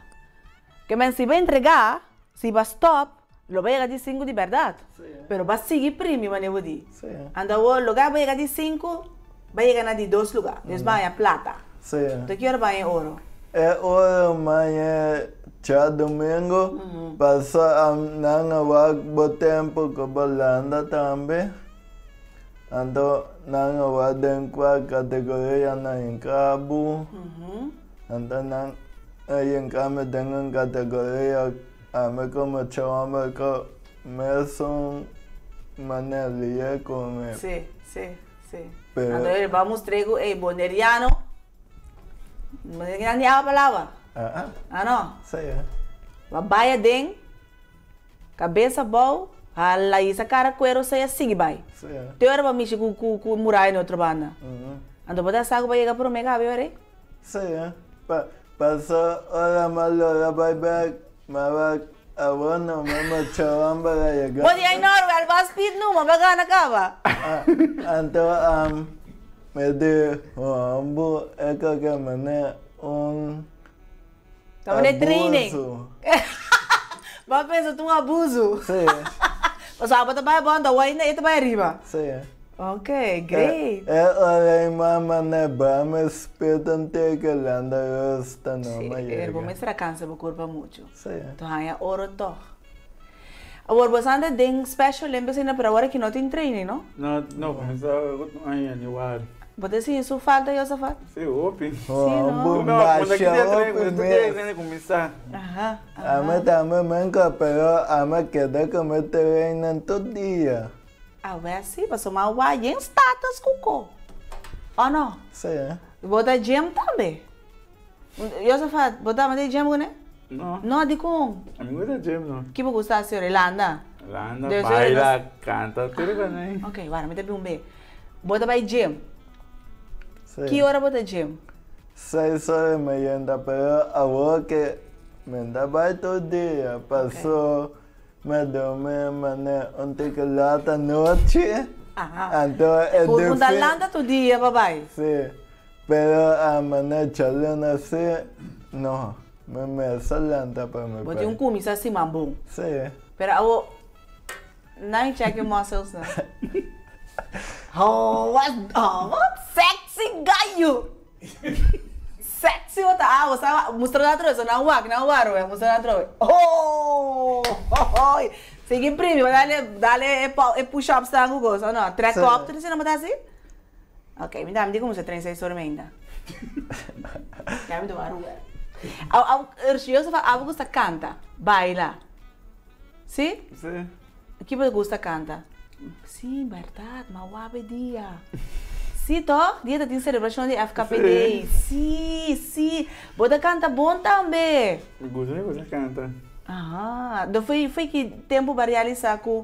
Ke men si bo entrega, si bo stop, lo bo yega di sinku di bèrdat. Pero bo a sigui primi manera bo di. Anto awor luga bo yega di sinku, bo a yega na di dos luga. Des bo a haña plata. Anto ki ora bo a haña e oro? E oro maña djadumingu pasa nan a wak bo tempu ku bo landa tambe. Anto nan a wak den kua kategoria nan hinka bo. Anto nan a hinka mi den un kategoria Ami komo chomber ko mesun manera liye ku mi. Sí, sí, sí. Pero. Anto e ba mustr'é ku ey boneriano no tin ni awa pa laba. Ah ah. Ah no? Sí. Ba bai aden, kabes abou, hala hisa kara kuero sea sigui bai. Sí. Te ora bo mishi ku ku ku muraya na otro banda. Anto bo ta sa ku bo yega promé kabe ora ei? Sí. Pa Paso ora m'a logra bai bek, m'a wak awor no mi muchawan para yega. Bo di ay no Ruel, bo a speed numa, bo a gana caba. Anto mi di Juanbu e koke mane un Ta mane training. abuso. Bo a pensa ta un abuso. Si. Pasobra abo ta bai abou anto awor ainda e ta bai ariba. Si. Ok, great. E ora e mama na ba mi spit un teke landa rusta no ma Sí, yega. bo mester a cansa bo curpa mucho. Sí. To haña oro toch. Awor bo sa anda den Special Olympics ainda pero awor aki no tin training, no? No, no, kuminsá otro aña januari. Bo ta sinti su falta, Josafat? Si, hopi. Si, no? Masha hopi mes. Kuminsá. Aha, aha. Ami tambe menka pero ami keda ku mi trainen tur dia. Awe si, pasobra mi a wak yen status ku ko. O no? Si. Bo ta gym tambe? Josafat, bo tambe ta gym kuné? No. No, dikon? Ami no ta gym no. Ki bo gusta hasi ora? Landa? Landa, baila, kanta, tur e kosnan. Ok, wara mi ta bin un be. Bo ta bai gym? Si. Ki ora bo ta gym? Seis ora y meyenda, pero awor ke mi ta bai tur dia, paso mi durmi mane un tiki lat anochi, anto e Bo ta difí. lanta tur dia pa bai? Si, pero a mane djaluna si, no, mi mester lanta pa mi Bo bai. tin un kuminsá siman bon. Si. Pero awor, now you check your muscles no. Oh, what, oh, what sexy guy you. Sexy bo ta, ah, bo sa, mustra nan atrobe, so nan wak, nan wak, Rubén, mustra nan atrobe. Oh, oh, sigui primi, bo dale, dale e, e push-ups nan ku kos, o no? Trek op, tur esei nan bo ta hasi? Ok, mi tambe di kuminsá train seis ora meinta. Ya mi ta wak Rubén. Au, au, Joseph, abo gusta kanta, baila? Si? Si. Ki bo gusta kanta? Si, bèrdat, m'a wak e dia. Si tòg? Dia ta tin selebrashon di FKPD. Si, si. Bo ta kanta bon tambe. Mi gusta, mi gusta kanta. Aha. Do foi, foi ki tempu bo a realisá ku,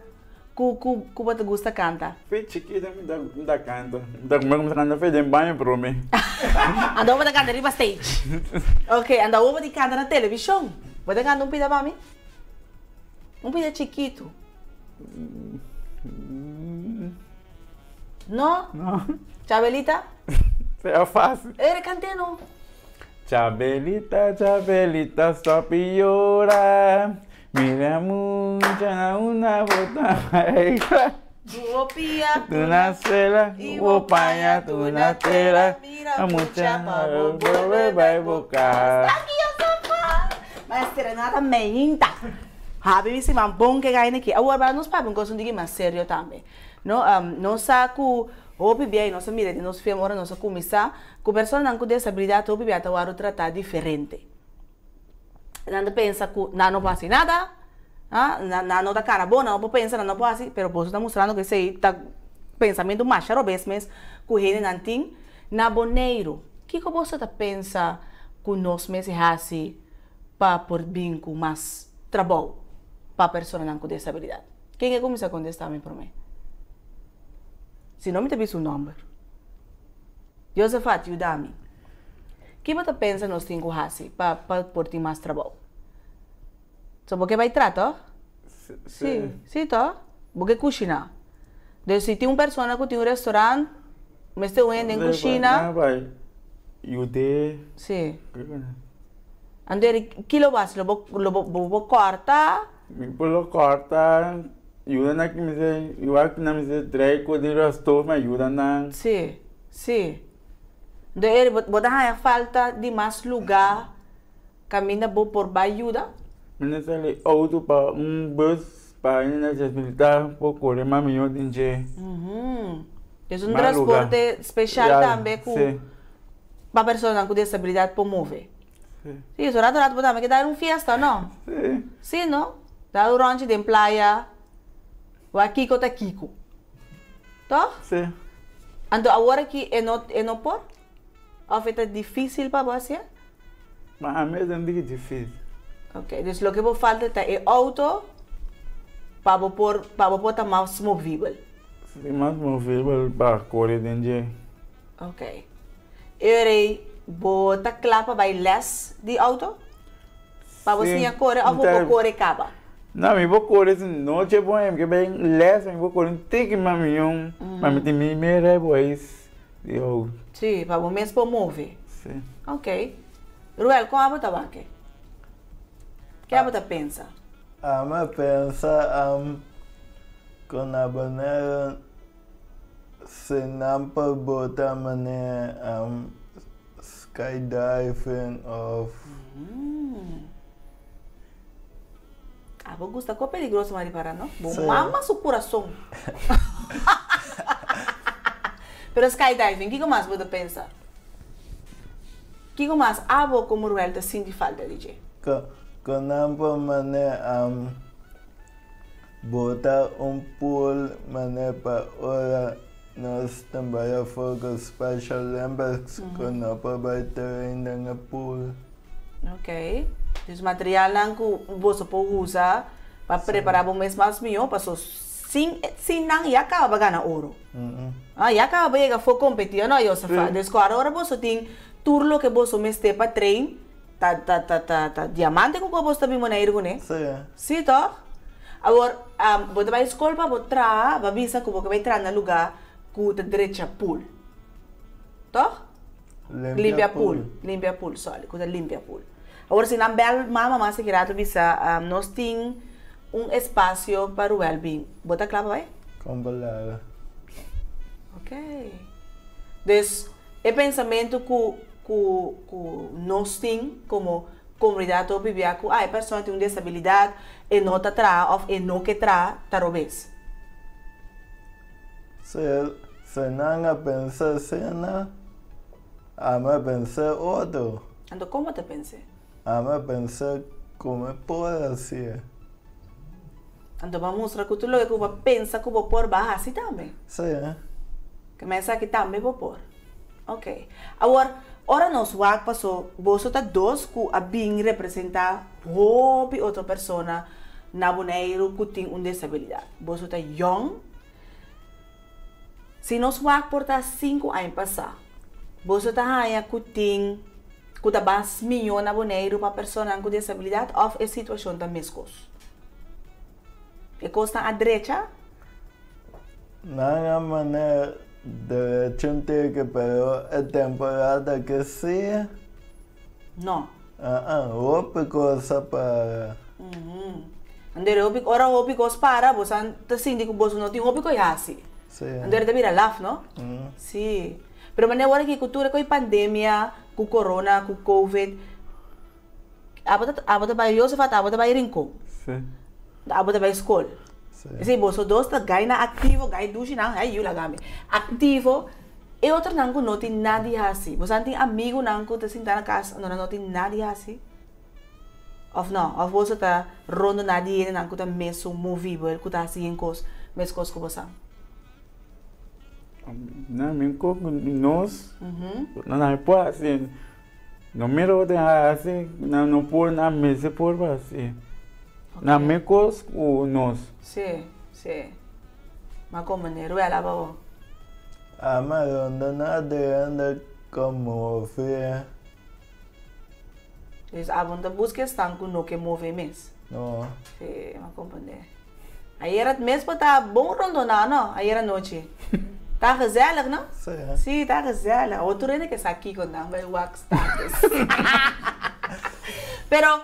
ku, ku, ku bo ta gusta kanta? Foi chikito mi ta, mi ta kanta. Mi ta kumsa kanta foi den baño promé. Anto bo ta kanta riba stage. Ok, anto awor bo di kanta na televishon. Bo ta kanta un pida pa mi? Un pida chikitu. No? No. Chabelita? Sea fácil. Ere cant'é no. Chabelita, Chabelita, stop y llora. Mira mucha na una bota maestra. Bo pia Tu na suela, bo paña, tu na tela. Mira mucha pa bo bolbe bai bo cas. Danki Josefa! Mas serenata meinta. Habi mi siman bon ke gaina aki. Awor ba nos papia un kos un diki mas serio tambe. No, nos sa ku hopi bia i nos a mira den nos film ora nos a kuminsá ku personanan ku desabilidat hopi bia ta wòrdu tratá diferente. Nan ta pensa ku nan no por hasi nada, nan no ta kara bon, nan no por pensa, nan no por hasi, pero boso ta mustrando ku esei ta pensamentu masha robes mes ku hendenan tin na Boneiru. Kiko boso ta pensa ku nos mester hasi pa por bin ku mas trabou pa personanan ku desabilidat? Ken ke kuminsá kontestá mi promé? Si no mi ta bisa un nòmber. Josafat, yuda mi. Ki bo ta pensa nos tin ku hasi pa pa por tin mas trabou? So bo ke bai tra tòg? Sí, sí tòg? Bo ke kushiná. Dus si tin un persona ku tin un restorant, mester un hende den kushina. Nan bai yud'é. Sí. Anto eri ki lo bo hasi? Lo bo lo bo bo por kòrta? Mi por lo kòrta, yuda nan ki mester, igual ku nan mester drei ku den rastó mi a yuda nan. Sí, sí. Enton eri bo bo ta haña falta di mas lugá kaminda bo por bai yuda? Mi no sali outo pa un bus pa hende nesesitá por kore mas mihó den dje. Es un transporte speshal tambe ku pa personanan ku desabilidat por move. Sí, so rato rato bo tambe ke dal un fiesta, no? Sí. Sí, no? Dal un ròntje den playa, wak kiko ta kiko. Tòg? Sí. Anto awor aki e no e no por? Òf e ta difísil pa bo hasié? Pa ami e ta un tiki difísil. Ok, dus loke bo falta ta e outo pa bo por pa bo por ta mas movibel. Sí, mas movibel pa kore den dje. Ok. Eur-ei, bo ta kla pa bai les di auto? Pa bo siña kore òf bo por kore kaba? No, mi por kore si noche por ehempel, ke bai les, mi por kore un tiki mas mion, ma mi tin mi mes rijbewijs di auto. Sí, pa bo mes por move. Sí. Ok. Ruel, kon abo ta wak? Ke abo ta pensa? Ami pensa ku na Boneiru Si nan por bota manera skydiving of. Abo gusta ko peligroso ma ripara no. Bo mama su kurason. Pero skydiving, kiko mas bo ta pensa? Kiko mas abo komo Ruel ta sinti falta di dje? Kon kon nan por mane am bota un pool mane pa ora nos ta bai afó ku Special Olympics ku no por bai train den e pool. Ok. Dus materialnan ku boso por usa pa prepará bo mes mas mihó paso sin sin nan ya kaba pa gana oro. Ah, ya kaba pa yega afó kompetí o no, Josafat? Dus ku ora boso tin tur loke boso mester pa train ta ta ta ta ta diamante ku boso ta bin Boneiru kuné. Sí. Sí tòg? Awor, bo ta bai skol pa bo traha, bo a bisa ku bo ke bai traha na lugá ku ta drecha pool. Tòg? Limpia pool. Limpia pool, sorry, ku ta limpia pool. Awor si nan bèl mama mas aki rato bisa nos tin un espasio pa Ruel bin, bo ta kla pa bai? Kon palabra. Ok. Dus e pensamentu ku ku ku nos tin komo komunidat hopi bia ku ah e persona tin un desabilidat, e no ta traha òf e no ke traha, ta robes. Si si nan a pensa asina, ami a pensa otro. Anto kon bo ta pens'é? Ami a pensa ku mi por hasié. Anto bo a mustra ku tur loke ku bo a pensa ku bo por, bo a hasi tambe. Sí. Ke men esaki tambe bo por. Ok. Awor, ora nos wak paso boso ta dos ku a bin representá hopi otro persona na Boneiru ku tin un desabilidat. Boso ta yòn. Si nos wak por ta sinku aña pasá, boso ta haña ku tin ku ta bas mihó na Boneiru pa personanan ku desabilidat òf e situashon ta meskos? E kosnan a drecha? Nan a manera drecha un tiki pero e temporada ke si. No. Aa, hopi kos a para. Anto hopi, ora hopi kos para bo sa ta sinti ku boso no tin hopi ku hasi. Si. Anto ta bira laf, no? Si. Pero manera ora ki ku tur e ku e pandemia, ku corona, ku covid, Abo ta abo ta bai Josefat abo ta bai Rincon. Sí. Abo ta bai skol. Sí. Esei boso dos ta gai na aktivo, gai dushi nan, hey yu laga mi. Aktivo, e otronan ku no tin nada di hasi. Boso nan tin amigunan ku ta sinta na kas anto nan no tin nada di hasi? Òf no? Òf boso ta rondoná di hendenan ku ta mesun movibel, ku ta hasi yen kos meskos ku boso? Na mi ku nos, no nan por hasi. No mira bo tin hasi, nan no por, nan mester por hasi. Nan mi kos ku nos. Sí, sí. Ma komo ne ruela pa bo? Ama rondoná di hende komo fe. Dus abo no ta buska esnan ku no ke move mes? No. Sí, m'a komprendé. Ayer at mes bo ta bon rondoná, no? Ayer anochi. Ta gezellig, no? Sí. Sí, ta gezellig. Awor tur hende ke sa kiko nan bai wak status. Pero,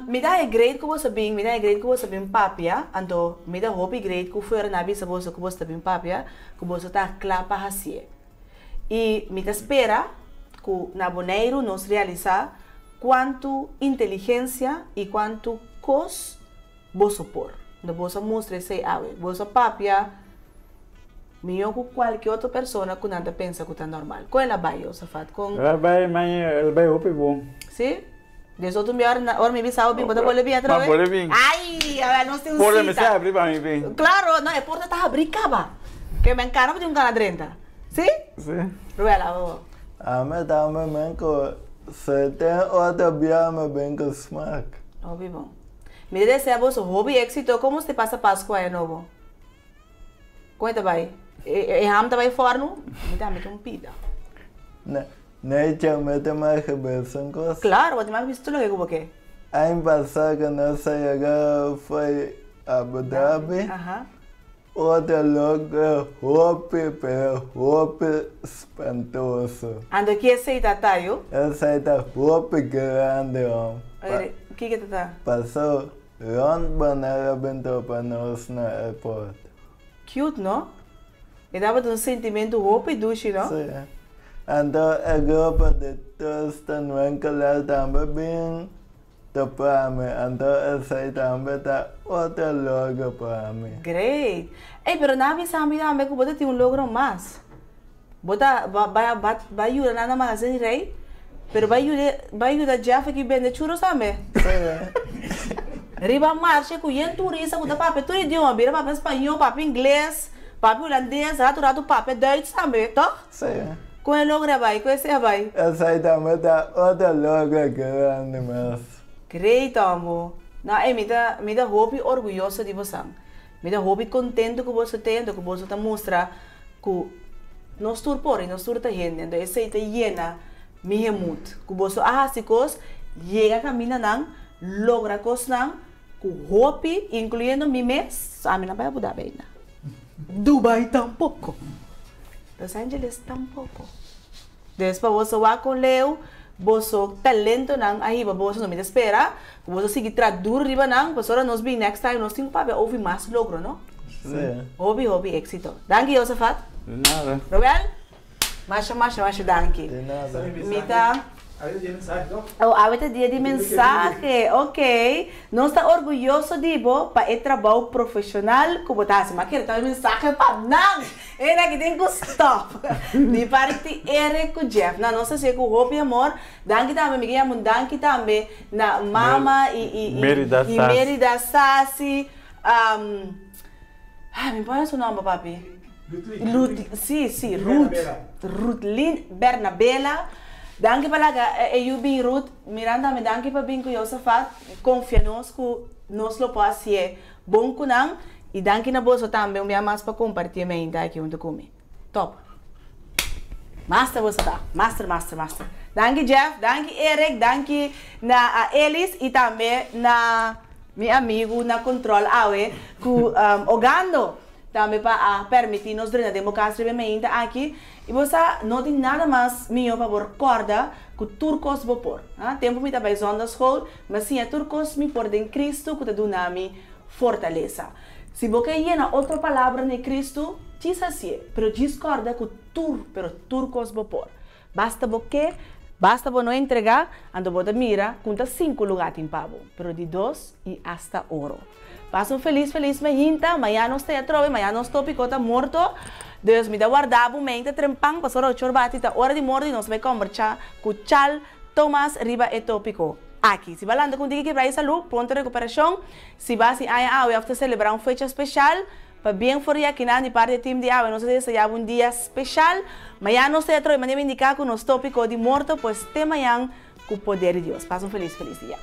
mi ta haña great ku boso bin, mi ta haña great ku boso bin papia, anto mi ta hopi great ku fuera nan a bisa boso ku boso ta bin papia, ku boso ta kla pa hasié. I mi ta spera ku na Boneiru nos realisá kuantu inteligensia i kuantu kos Boso por. No boso a mustra esei awe. Boso a papia mihó ku kualke otro persona ku nan ta pensa ku ta normal. Kon el a bai, Josafat? Kon. El a bai, maña, el a bai hopi bon. Sí? Des otro un bia ora mi bisa bo bin, bo ta bolbe bin atrawe? Ma bolbe bin. Ai! Awel nos tin un cita. Porta mester habri pa mi bin. Claro, no, e porta ta habri caba. Ke men cana bo tin un cana drenta. Sí? Sí. Ruela, bo. Ami tambe men ku si tin otro bia mi bin ku smak. Hopi bon. Mi ta desea boso hopi éxito. Como usted pasa Pascua aña nobo? Con e ta bay? E ham ta bay forno? Mi tambe ke un pida. Necha, mi ta mas gebes un cos. Claro, bo ta mas bisto loke cu bo ke. Aña pasa cu nos a yega fo'i Abu Dhabi, otro loke hopi pero hopi spantoso. Anto ki esey ta ta yo? Esey ta hopi grandi hom. Kiko ta ta? Pasó rond Bonaire a bin topa nos na airport. Cute no? E tabata un sentimentu hopi dushi no? Sí. Anto e grupo di Thurston Winkelaar tambe bin topa mi, anto esei tambe ta otro logro pa mi. Great! Ey, pero nan a bisa mi tambe ku bo ta tin un logro mas. Bo ta bai bai yuda nan na magasin di rei, pero bai yuda bai yuda Jeff aki bende churros tambe. Riba marshe ku yen turista ku ta papia tur idioma, bira papia spañó, papia ingles, papia hulandes, ratu ratu papia Duits tambe, tòg? Sí. Kon e logra a bai? Kon esei a bai? Esei tambe ta otro logro grandi mes. Great amo. No, ey mi ta mi ta hopi orguyoso di bosan. Mi ta hopi contento cu boso te anto cu boso ta mustra cu nos tur por y nos tur ta hende. Anto esey ta yena mi hemut. Cu boso a haci cos, yega camindanan, logra cosnan cu hopi, incluyendo mi mes, ami no a bay Abu Dhabi ainda. Dubai tampoco. Los Angeles tampoco. Des pa boso wak kon leu boso talentonan a hiba boso, no mi ta spera ku boso sigui tra duru riba nan, pasobra nos bin next time nos tin ku papia ofi mas logro, no? Sí. Hopi hopi éxito. Danki Josafat. De nada. Roel, masha masha masha danki. De nada. Mi ta. Awe ta dia di mensahe, toch? Oh, awe ta dia di mensahe. Ok. Nos ta orguyoso di bo pa e trabou profesional ku bo ta hasi. Ma kere ta un mensahe pa nan! Ey aki tin ku stop. Di parti Eric ku Jeff. Na nos ta hasié ku hopi amor. Danki tambe mi ke yama un danki tambe na mama i i i Merida i Sasi. Merida Sasi. Ay mi pone su nomber papi. Ruth si si Ruth Ruthlyn Bernabela danki pa laga e yu bin Ruth Miranda mi danki pa bin ku Josafat konfia nos ku nos lo por hasié bon ku nan i danki na boso tambe un bia mas pa komparti e meinta aki huntu ku mi top master boso ta master master master danki Jeff danki Eric danki na Elis i tambe na mi amigu na control awe ku Ogando. Tambe pa a permití nos drenta den bo kas riba e meinta aki. I bo sa, no tin nada mas mihó pa bo rekòrda ku tur kos bo por. Ha, tempu mi ta bai zondagschool, mi a siña tur kos mi por den Kristu ku ta duna mi fortalesa. Si bo ke yena otro palabra na e Kristu, djis hasié, pero djis kòrda ku tur, pero tur kos bo por. Basta bo ke, basta bo no entregá, anto bo ta mira ku ta sinku lugá tin pa bo, pero di dos i asta oro. Pasa un felis felis mahinta, mañana nos ta ya atrobe, mañana nos tópiko ta morto, dus mi ta warda bo mente trempan pasobra ochor bati ta ora di morto i nos ta bai kòmberchá ku Chal Thomas riba e tópiko aki. Si bo a lanta ku un tiki kebra di salú, pronto rekuperashon, si bo a hasi aña awe òf ta selebrá un fecha speshal, Pabien for di akinan di parti e team di awe nos ta desea bo un dia special. Mañan nos ta atrobe manera mi indica cu nos topico di morto pues te mañan cu poder di Dios. Pasa un feliz feliz dia.